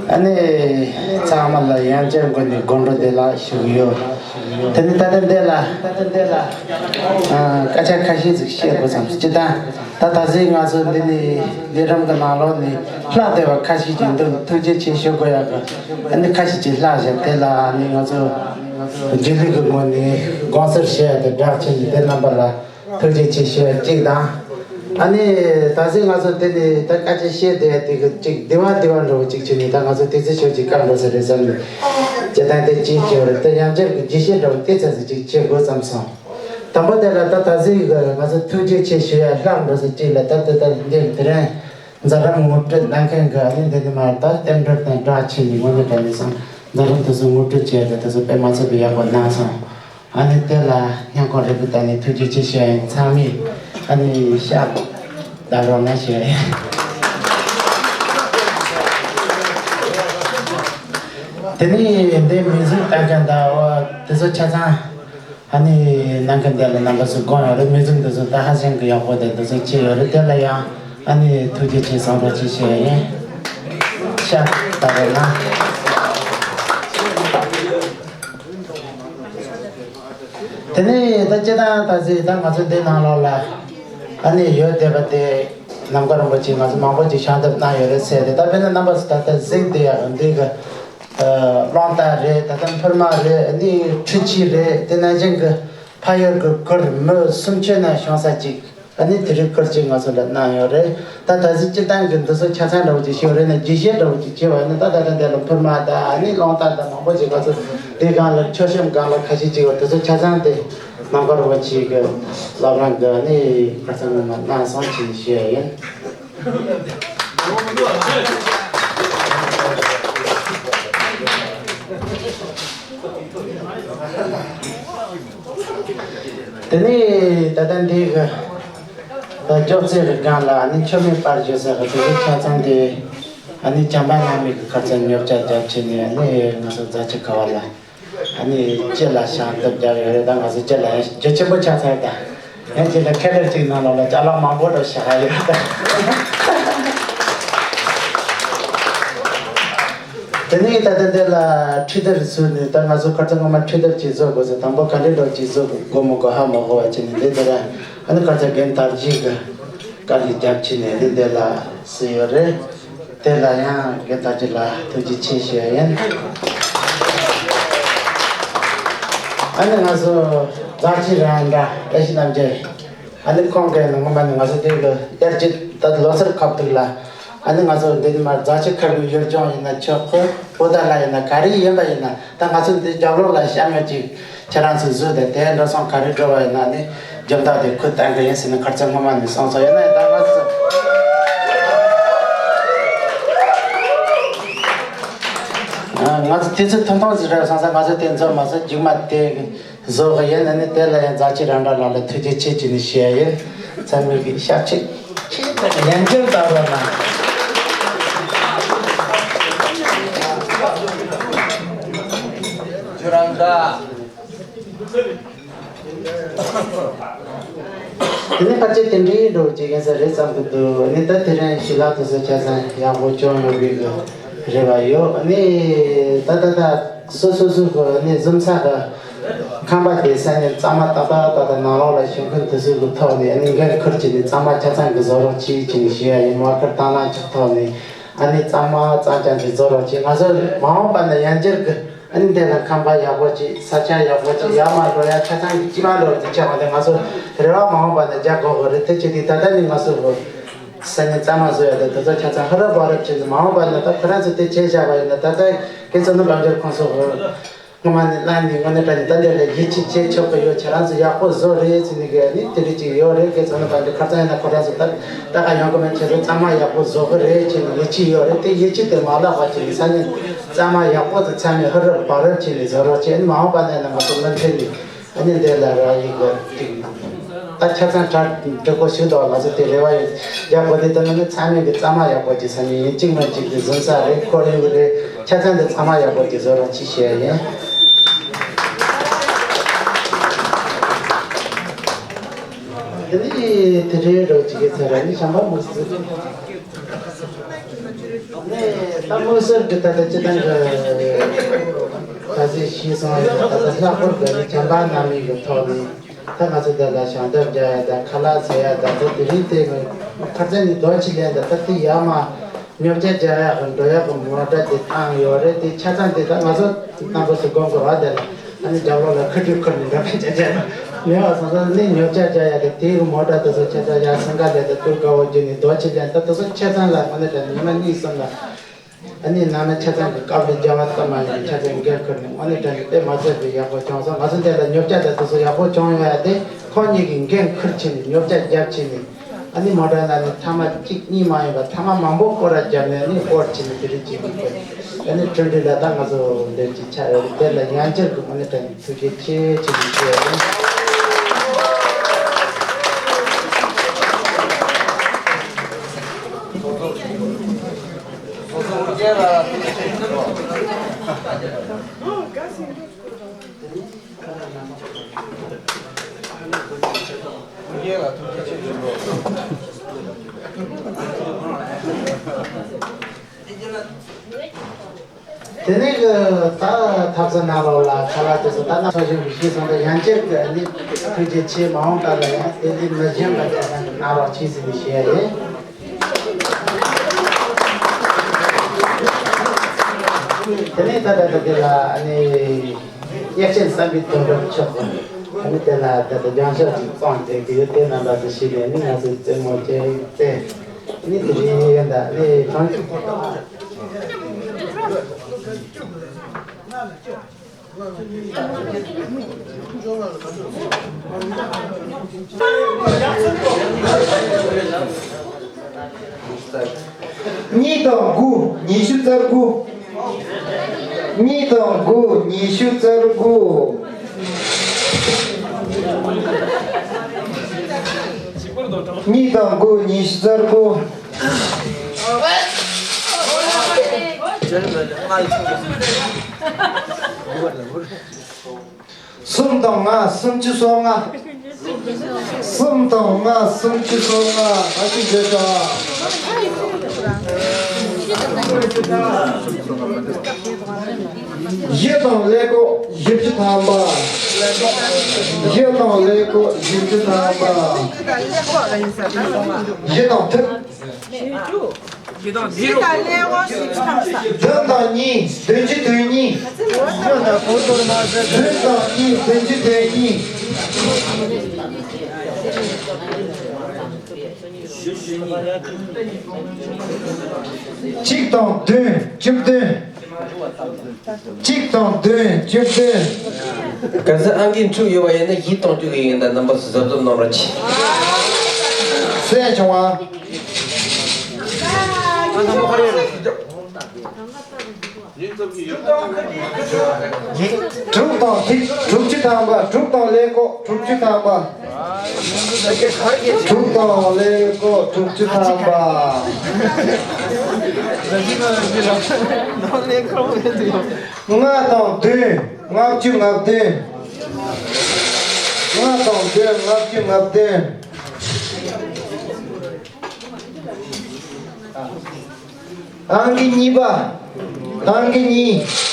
ཨ་ནི་ཚང་མ་ལ་ཡང་བསྐྱར་སྒོ་ནས་དགོང་དྲོ་བདེ་ལེགས་ཞུ་གི་ཡོད། དེ་ནི་ད་ལྟ་འདི་ལ་ད་ལྟ་འདི་ལ་ཨ་སྐད་ཆ་ཁ་ཤས་ཅིག་བཤད་དགོས་བསམ། སྤྱིར་བཏང་ད་ད་གཟོད་ང་ཚོ་འདི་ནས་ལས་རིམ་གྱི་ནང་ལོགས་ནས་ལྷག་བསྡད་པ་ཁ་ཤས་ཅིག་འདུག་ཐུགས་རྗེ་ཆེ་ཞུ་དགོས་ཡག་གི་ཨ་ནི་ཁ་ཤས་ཅིག་ལྷག་བཞག་དེ་ལ་ཨ་ནི་ང་ཚོ་རྗེས་ལུས་ཀྱི་ངོས་ནས་དགོངས་སེལ་བྱེད་ཡག་དེ་སྦྲགས་བྱས་ནས་དེ་རྣམ་པ་ལ། ཐུགས་རྗེ་ཆེ་ཞུ་ཡ་གཅིག་དང་། ཨ་ནི་ད་གཟོད་ང་ཚོ་འདི་ནས་ད་སྐད་ཆ་བཤད་བསྡད་ཡ་དེ་གི་གཅིག་བདེ་བ་བདེ་བ་འདྲ་བོ་གཅིག་བྱས་ནས་ད་ང་ཚོ་དེ་ཚོ་ཞོར་གཅིག་བཀག་འགྲོ་ས་རེད་བསམ་ནས་སྤྱིར་བཏང་དེ་གཅིག་བྱས་པ་རེད། ད་ཡང་བསྐྱར་གི་རྒྱས་བཤད་འདྲ་བོ་དེ་ཚོ་ཟིག་གཅིག་བྱེད་དགོས་བསམ་སོང་། དང་པོ་དེ་ལ་ད་ད་གཟོད་གི་ང་ཚོ་ཐུགས་རྗེ་ཆེ་ཞུ་ཡ་ལྷག་འགྲོ་ས་གཅིག་ལ་ད་ད་ད་འདི་དེ་རིང་མཛད་རིམ་ངོ་སྤྲོད་གནང་མཁན་གི་ཨ་ནི་འདི་ནས་མར་ད་རྟེན་འབྲེལ་དང་སྦྲགས་བྱས་ནས་དངོས་གནས་དྲང་གནས་སོང་མཛད་རིམ་དེ་ཚོ་ངོ་སྤྲོད་བྱས་ཏེ་དེ་ཚོ་དཔེ་མ་ཚད་པའི་ཡག་པོ་གནང་སོང་། ཨ་ནི་དེ་ལ་སྙིང་ཁོང་རུས་པའི་གཏིང་ནས་ཐུགས་རྗེ་ཆེ་ཞུ་ཡ་ཡིན། ཚང་མས་ཨ་ནི་ཤ་ད་རོགས་གནང་ཞུ་ཡ་ཡིན། དེ་ནས་འདི་མིང་གཟུགས་བཏགས་མཁན་དང་འོ་དེ་ཚོ་ཆ་ཚང་ཨ་ནི་གནང་མཁན་དེ་ལ་རྣམ་པ་ཚོས་དགོངས་ཡོད་རེད། མིང་གཟུགས་འདི་ཚོ་ད་ཧ་ཅང་གི་ཡག་པོ་དང་འདི་ཚོ་ཆེ་ཡོད་རེད། དེ་ལ་ཡང་ཨ་ནི་ཐུགས་རྗེ་ཆེ་གསུང་རོགས་ཅིག་ཞུ་ཡ་ཡིན། ཤ་ད་རོགས་གནང་། དེ་ནས་ད་སྤྱིར་བཏང་ད་གཟོད་ད་ང་ཚོ་འདི་ནང་ལོགས་ལ་ཨ་ནི་ཡོད་བསྡད་པ་དེ་ནམ་མཁའ་རིན་པོ་ཆེ་ང་ཚོ་མང་པོ་ཅིག་ཕྱག་འདེབས་གནང་ཡོད་རེད་ཟེར་ཏེ། ད་དཔེར་ན་རྣམ་པ་ཚོ་ད་ལྟ་གཟིགས་བསྡད་ཡག་འདི་གི་ཨ་རླུང་རྟ་རེད། ད་ལྟ་འཕུར་མ་རེད། ཨ་ནི་འཕྲུལ་ཆས་རེད། དེ་ནང་བཞིན་གི་ཕ་ཡུལ་གི་གུར་མི་གསུམ་ཆོད་ན་བྱུང་ས་ཅིག་ཨ་ནི་དེ་རིང་ཁུར་ཅིག་ང་ཚོ་ལ་གནང་ཡོད་རེད། ད་ད་གཟོད་སྤྱིར་བཏང་གི་འདི་ཚོ་ཆ་ཚང་འདྲ་བོ་ཅིག་ཤོད་རེད་ན་རྒྱས་བཤད་འདྲ་བོ་ཅིག་བྱས་པ་ཡིན་ན། ད་ད་ལྟ་འདི་ལ་འཕུར་མ་དང་ཨ་ནི་རླུང་རྟ་དང་མང་པོ་ཅིག་ང་ཚོ་འདི་སྒང་ལ་མཆོད་གཤོམ་སྒང་ལ་ཁ་ཤས་ཅིག་ཡོད། དེ་ཚོ་ཆ་ཚང་དེ་རྣམ་པ་རུ་བ་ཅིག་གི་བླ་བྲང་གི་ཨ་ནི་ཁ་ཚང་ངོ་མ་གནང་སོང་ཅིག་ཞུ་ཡ་ཡིན། དེ་ནས་ད་ལྟ་འདི་གི་ད་ཅོག་ཙེ་རི་སྒང་ལ་ཨ་ནི་མཆོད་མེ་སྤར་བརྗོད་ཟེར་གི་དེ་ཚོ་ཆ་ཚང་དེ་ཨ་ནི་བྱམས་པ་རྣམ་གཉིས་ཀྱི་ཁ་ཚ་ཉོབ་ཆ་རྒྱབ་ཆེ་ནས་ཨ་ནི་ང་ཚོ་རྫ་ཆུ་ཁ་བ་ལ་ཨ་ནི་སྤྱི་ལ་ཞབས་འདེགས་རྒྱབ་ཡོད་རེད། ད་ང་ཚོ་སྤྱི་ལ་ཡང་རྒྱ་ཆེན་པོ་ཆགས་ཚར་ད། ཡང་སྤྱི་ལ་ཁེ་ལས་ཅིག་ནང་ལོགས་ལ་ཅ་ལག་མང་པོ་འགྲོ་བཞག་ཡོད་ད། དེ་ནས་ད་ལྟ་འདི་ལ་ཁྲི་དར་བཟོས་ནས་ད་ང་ཚོ་ཁ་ཚ་སྔོན་མ་ཁྲི་དར་ཅིག་བཟོ་དགོས་ཟེར། དང་པོ་ག་འདྲའི་འགྲོ་ཅིག་བཟོ་དགོས་མི་དགོས་ཧ་མ་གོ་བ་བྱས་ནས་འདི་ལྟར་ཨ་ནི་ཁ་ཚ་རྒན་དར་རྒྱས་ཀྱི་བཀའ་སློབ་རྒྱབ་ཕྱིན་ནས་འདི་འདི་ལ་བཟོས་ཡོད་རེད། དེ་ལ་ཡང་རྒན་དར་རྒྱས་ལ་ཐུགས་རྗེ་ཆེ་ཞུ་ཡ་ཡིན། ཨ་ནི་ང་ཚོ་རྫ་ཆུ་རང་འདྲ་བཀྲ་ཤིས་རྣམ་རྒྱལ། ཨ་ནི་ཁོང་གིས་ནང་མ་ནི་ང་ཚོ་དེ་གི་དབྱར་གྱི་ད་ལོ་སར་ཁབ་ཏུག་ལ། ཨ་ནི་ང་ཚོ་འདི་ནི་མ་རྫ་ཆུ་ཁ་གི་ཡུལ་ལྗོངས་ཡིན་ན་ཆོག་གི། པོ་ཏཱ་ལ་ཡིན་ན་ག་རེ་ཡིན་པ་ཡིན་ན་ད་ང་ཚོ་འདི་རྒྱབ་ལོགས་ལ་བཤམས་ཡོད་ཅིག་ཁྱེད་རང་ཚོ་བཟོས་ཏེ་དེ་འགྲོ་སོང་ག་རེ་འགྲོ་བ་ཡིན་ན་ནི་རྒྱབ་འདག་དེ་ཁུར་བཏང་གི་ཡིན་ཟེར་ནས་ཁར་ཚ་སྔོན་མ་ནས་གསུངས་སོང་། ཡིན་ན་ཡང་ད་ང་ཚོ་ང་ཚོ་དེ་ཚོ་ཐུང་ཐུང་ཟིག་རེད་སོང་ཙང་ང་ཚོ་དེ་ཚོ་མ་ཟད་རྒྱུག་མ་དེ། བཟོ་གི་ཡིན། ཨ་ནི་དེ་ལ་ཡང་རྫ་ཆུ་རང་འདྲ་ལགས་ལ་ཐུགས་རྗེ་ཆེ་ཅེས་ནས་ཞུ་ཡ་ཡིན། ཚང་མས་གི་ཤ་ཆེ་ཆེ་ཡན་ཆད་ལྟ་རོགས་གནང་། ཁྱོད་རང་འདྲ། དེ་ནས་ཕལ་ཆེར་དེ་འདྲའི་འགྲོ་བྱེད་མཁན་ས་རེད་བསམ་གི་འདུག་ཨ་ནི་ད་དེ་རིང་ཞི་ལྷག་དེ་ཚོ་ཆ་ཚང་ཡག་པོ་བྱུང་ཡོད་པའི་གི་རེ་བ་ཡོད། ཨ་ནི་ད་ད་ད། སོ་སོ་སོ་གི་ནི་གཟིམ་ས་གི་ཁང་པ་དེ་ས་ནས་གཙང་མ་ཏག་ཏག་ཏག་ཏག་ནང་ལོགས་ལ་ཞོན་མཁན་དེ་ཚོ་གི་ཐོག་ནས་ཨ་ནི་འགན་ཁུར་བྱས་ནས་གཙང་མ་ཆ་ཚང་གི་བཟོ་རོགས་བྱེད་ཅེས་ནས་ཞུ་ཡ་ཡིན། མ་ཁུར་དང་བླངས་ཀྱི་ཐོག་ནས་ཨ་ནི་གཙང་མ་གཙང་རྐྱང་གི་བཟོ་རོགས་བྱེད། ང་ཚོ་མ་འོངས་པ་ན་ཡང་བསྐྱར་གི་ཨ་ནི་འདི་ལ་ཁང་པ་ཡག་པོ་ཅིག་ས་ཆ་ཡག་པོ་ཅིག་ཡར་མར་འགྲོ་ཡ་ཆ་ཚང་གི་སྤྱི་མ་འགྲོ་དེ་ཆགས་པ་དེ་ང་ཚོ་རེ་བ་མ་འོངས་པ་ན་རྒྱག་དགོས་གི་རེད། དེ་བྱས་དུས་ད་ལྟ་ནི་ང་ཚོ་གི་ས་ནས་གཙང་མ་བཟོ་ཡ་དེ་དེ་ཚོ་ཆ་ཚང་ཧུར་ར་བ་རབ་བྱས་ནས་མ་འོངས་པ་ན་ད་ཁོ་རང་ཚོ་དེ་བྱས་བཞག་པ་ཡིན་ན་ད་ལྟ་དགེ་བཙུན་ནི་དཔལ་འབྱོར་ཁོང་ཚོ་གི་སྔོན་མ་ནས་བླངས་ནས་དངོས་གནས་དྲང་གནས་ད་འདི་ལ་ཡིད་ཆེས་བྱེད་ཆོག་གི་ཡོད། ཁྱེད་རང་ཚོ་ཡག་པོ་བཟོ་རེད་ཟེར་ནས་གི་ནི་དེ་འདྲ་ཅིག་ཡོད་རེད། དགེ་བཙུན་ནི་དཔལ་འབྱོར་ཁ་སང་ཡིན་ན་ཁོ་རང་ཚོ་ད་ལྟ་ག་ཡོང་གི་མེད། ཁྱེད་ཚོ་གཙང་མ་ཡག་པོ་བཟོ་གི་རེད་ཅེས་ནས་ཡིད་ཆེས་ཡོད་རེད། དེ་ཡིད་ཆེས་དེ་མ་བརླག་པ་ཅིག་ས་ནས་གཙང་མ་ཡག་པོ་དེ་ཚང་མས་ཧུར་ར་བ་རབ་བྱས་ནས་བཟོ་རོགས་བྱས། ཨ་ནི་མ་འོངས་པ་ནས་ན་ང་ཚོ་མུ་མཐུད་ནས་ཨ་ནི་འདི་ལ་ར་ཡི་གི་ཏིག་ད་ཆ་ཚང་གྲ་འགྲིག་པོ་ཞིག་འདུག་ང་ཚོ་དེ་རེ་བ་ཡོད། རྒྱ་གོ་དེ་ལྟ་ན་ནི་ཚང་མས་གི་གཙང་མ་ཡག་པོ་ཅིག་ས་ནས་ཡིན་གཅིག་མིན་གཅིག་གི་གཟིམ་ས་རེད། ཁོར་ཡུག་རེད། ཆ་ཚང་དེ་གཙང་མ་ཡག་པོ་ཅིག་བཟོ་རོགས་ཅིག་བྱས་ཡིན། དེ་ནི་དེ་རེད་རོགས་ཅིག་གི་ཚེ་ར་ནི་བྱམས་པ་དམིགས་བསལ་ནི་ད་དམིགས་བསལ་གྱི་ད་ལྟ་སྤྱི་བཏང་གི་ད་གཟིགས་ཤེས་སོང་ཡོད། ད་ལྟ་ལྷག་པར་དུ་ནི་བྱམས་པ་རྣམ་གཉིས་ཀྱི་ཐོག་ནས་ད་ང་ཚོ་འདི་ལ་ཞལ་འདེབས་རྒྱག་ཡ་ད་ཁ་ལག་ཟ་ཡ་ད་ད་དེ་རིང་དེ་ནི་ཁ་སང་ནས་རྡོ་ཆེ་ལེན་ད་ད་དེ་ཡ་མ། ཉོ་ཆ་རྒྱག་ཡག་གི་འགྲོ་ཡག་གི་མོ་ཊ་དེ་བཏང་ཡོད་རེད། དེ་ཆ་ཚང་དེ་ད་ང་ཚོ་རྣམ་པ་ཚོ་དགོངས་དགོས་རེད། དེ་ལ་ཨ་ནི་རྒྱབ་ལོགས་ལ་ཁ་ཁྲིད་ཁུར་ནས་འགྲོ་མཁན་ཆ་ཆ་མེད་པ་སོང་ཙང་ནི་ཉོ་ཆ་རྒྱག་ཡག་གི་དེའི་མོ་ཊ་དེ་ཚོ་ཆ་ཆ་ཡར་སིང་ག་ལེ་དང་ཏུར་དགའ་བོ་བརྒྱུད་ནས་རྡོ་ཆེ་ཅན་ད་དེ་ཚོ་ཆ་ཚང་ལ་ཨ་ནི་ད་ཉི་མ་གཉིས་གསུམ་ལ་ཨ་ནི་ནང་ན་ཆ་ཚང་གི་དཀའ་ལས་རྒྱག་པ་ཙམ་མ་ཡིན་པའི་ཆ་ཚང་འགན་ཁུར་ནས་ཨ་ནི་ད་ནི་དཔེ་མ་ཚད་པའི་ཡག་པོ་བྱུང་སོང་། ང་ཚོ་འདི་ལ་ཉོ་ཆ་ད་དེ་ཚོ་ཡག་པོ་བྱུང་ཡོད་ཡ་དེ་ཁོང་གཉིས་ཀྱིས་འགན་ཁུར་བྱས་ནས་ཉོ་ཆ་རྒྱབ་བྱས་ནས། ཨ་ནི་མོ་ཊ་ནང་ནས་ཐ་མག་གཅིག་གཉིས་མ་ཡིན་པར་ཐ་མག་མང་པོ་སྐོར་ར་བརྒྱབ་ནས་ཨ་ནི་སྐོར་བྱས་ནས་དེ་རིང་བྱེད་དགོས་པས། ཨ་ནི་འཕྲིན་སྦྲེལ་ལ་ད་ང་ཚོ་འདིར་གཅིག་ཆགས་ཡོད་རེད། དེ་ལ་ཡང་བསྐྱར་དུ་ཨ་ནི་དྲན་ཐུགས་རྗེ་ཆེ་ཆེ་ཞུ་ཡ་ཡིན། དེ་ནས་གི་ད་ཐབ་ས་ནང་ལོགས་ལ་ཁ་ལག་དེ་ཚོ་ད་ན་ཚོ་བཞིན་གྱི་ཤེས་སོང་། ད་ཡང་བསྐྱར་གི་ཨ་ནི་ཐུགས་རྗེ་ཆེ། མ་འོངས་པ་ལ་ཡང་དེ་འདི་མི་གཞན་པ་ཅག་ཡང་གི་གནང་རོགས་གྱིས་ཟེར་ནས་ཞུ་ཡ་ཡིན། དེ་ནས་ད་ལྟ་ད་དེ་ལ་ཨ་ནི་གཡས་ཆེན་བསམ་པའི་དོན་རབ་ཆོག་གོ། ཨ་ནི་དེ་ལ་ད་ལྟ་རྒྱང་ཤོག་ཅིག་བཙོང་བྱས་ཀྱི་ཡོད། དེ་རྣམ་པ་ཚོ་ཞིག་ནས་ནི་ང་ཚོའི་རྩེད་མོ་བྱས་ཏེ་ཨ་ནི་དེ་རིང་ཡོད་འདའ་ནི་གང་། གཉིས་དང་དགུ་ཉི་ཤུ་རྩ་དགུ། གཉིས་དང་དགུ་ཉི་ཤུ་རྩ་དགུ། གཉིས་དང་དགུ་ཉི་ཤུ་རྩ་དགུ། གསུམ་དང་ལྔ་སུམ་ཅུ་སོ་ལྔ། གསུམ་དང་ལྔ་སུམ་ཅུ་སོ་ལྔ། ད་ཅི་འདོད་ཀྱང་། བཞི་དང་ཀླད་ཀོར་བཞི་བཅུ་ཐམ་པ། བཞི་དང་ཀླད་ཀོར་བཞི་བཅུ་ཐམ་པ། བཞི་དང་ཐིག་བཞི་དང་བདུན་དང་གཉིས་བདུན་ཅུ་དོན་གཉིས། བདུན་དང་གཉིས་བདུན་ཅུ་དོན་གཉིས། གཅིག་དང་བདུན་བཅུ་བདུན། གཅིག་དང་བདུན་བཅུ་བདུན། གལ་སྲིད་ཨང་ཀི་འཁྲུག་ཡོད་པ་ཡིན་ན་བཞི་སྟོང་བཅུ་གི་ཡིན་ད། རྣམ་པ་ཚོ་གཟབ་གཟབ་གནང་རོགས་གྱིས། གསན་བྱུང་བ། དྲུག་དང་ཐིག་དྲུག་ཅུ་ཐམ་པ། དྲུག་དང་ཀླད་ཀོར་དྲུག་ཅུ་ཐམ་པ། དྲུག་དང་ཀླད་ཀོར་དྲུག་ཅུ་ཐམ་པ། ལྔ་དང་བདུན་ལྔ་བཅུ་ང་བདུན། ལྔ་དང་བདུན་ལྔ་བཅུ་ང་བདུན། ཨང་ཀི་གཉིས་པ། ཨང་ཀི་གཉིས།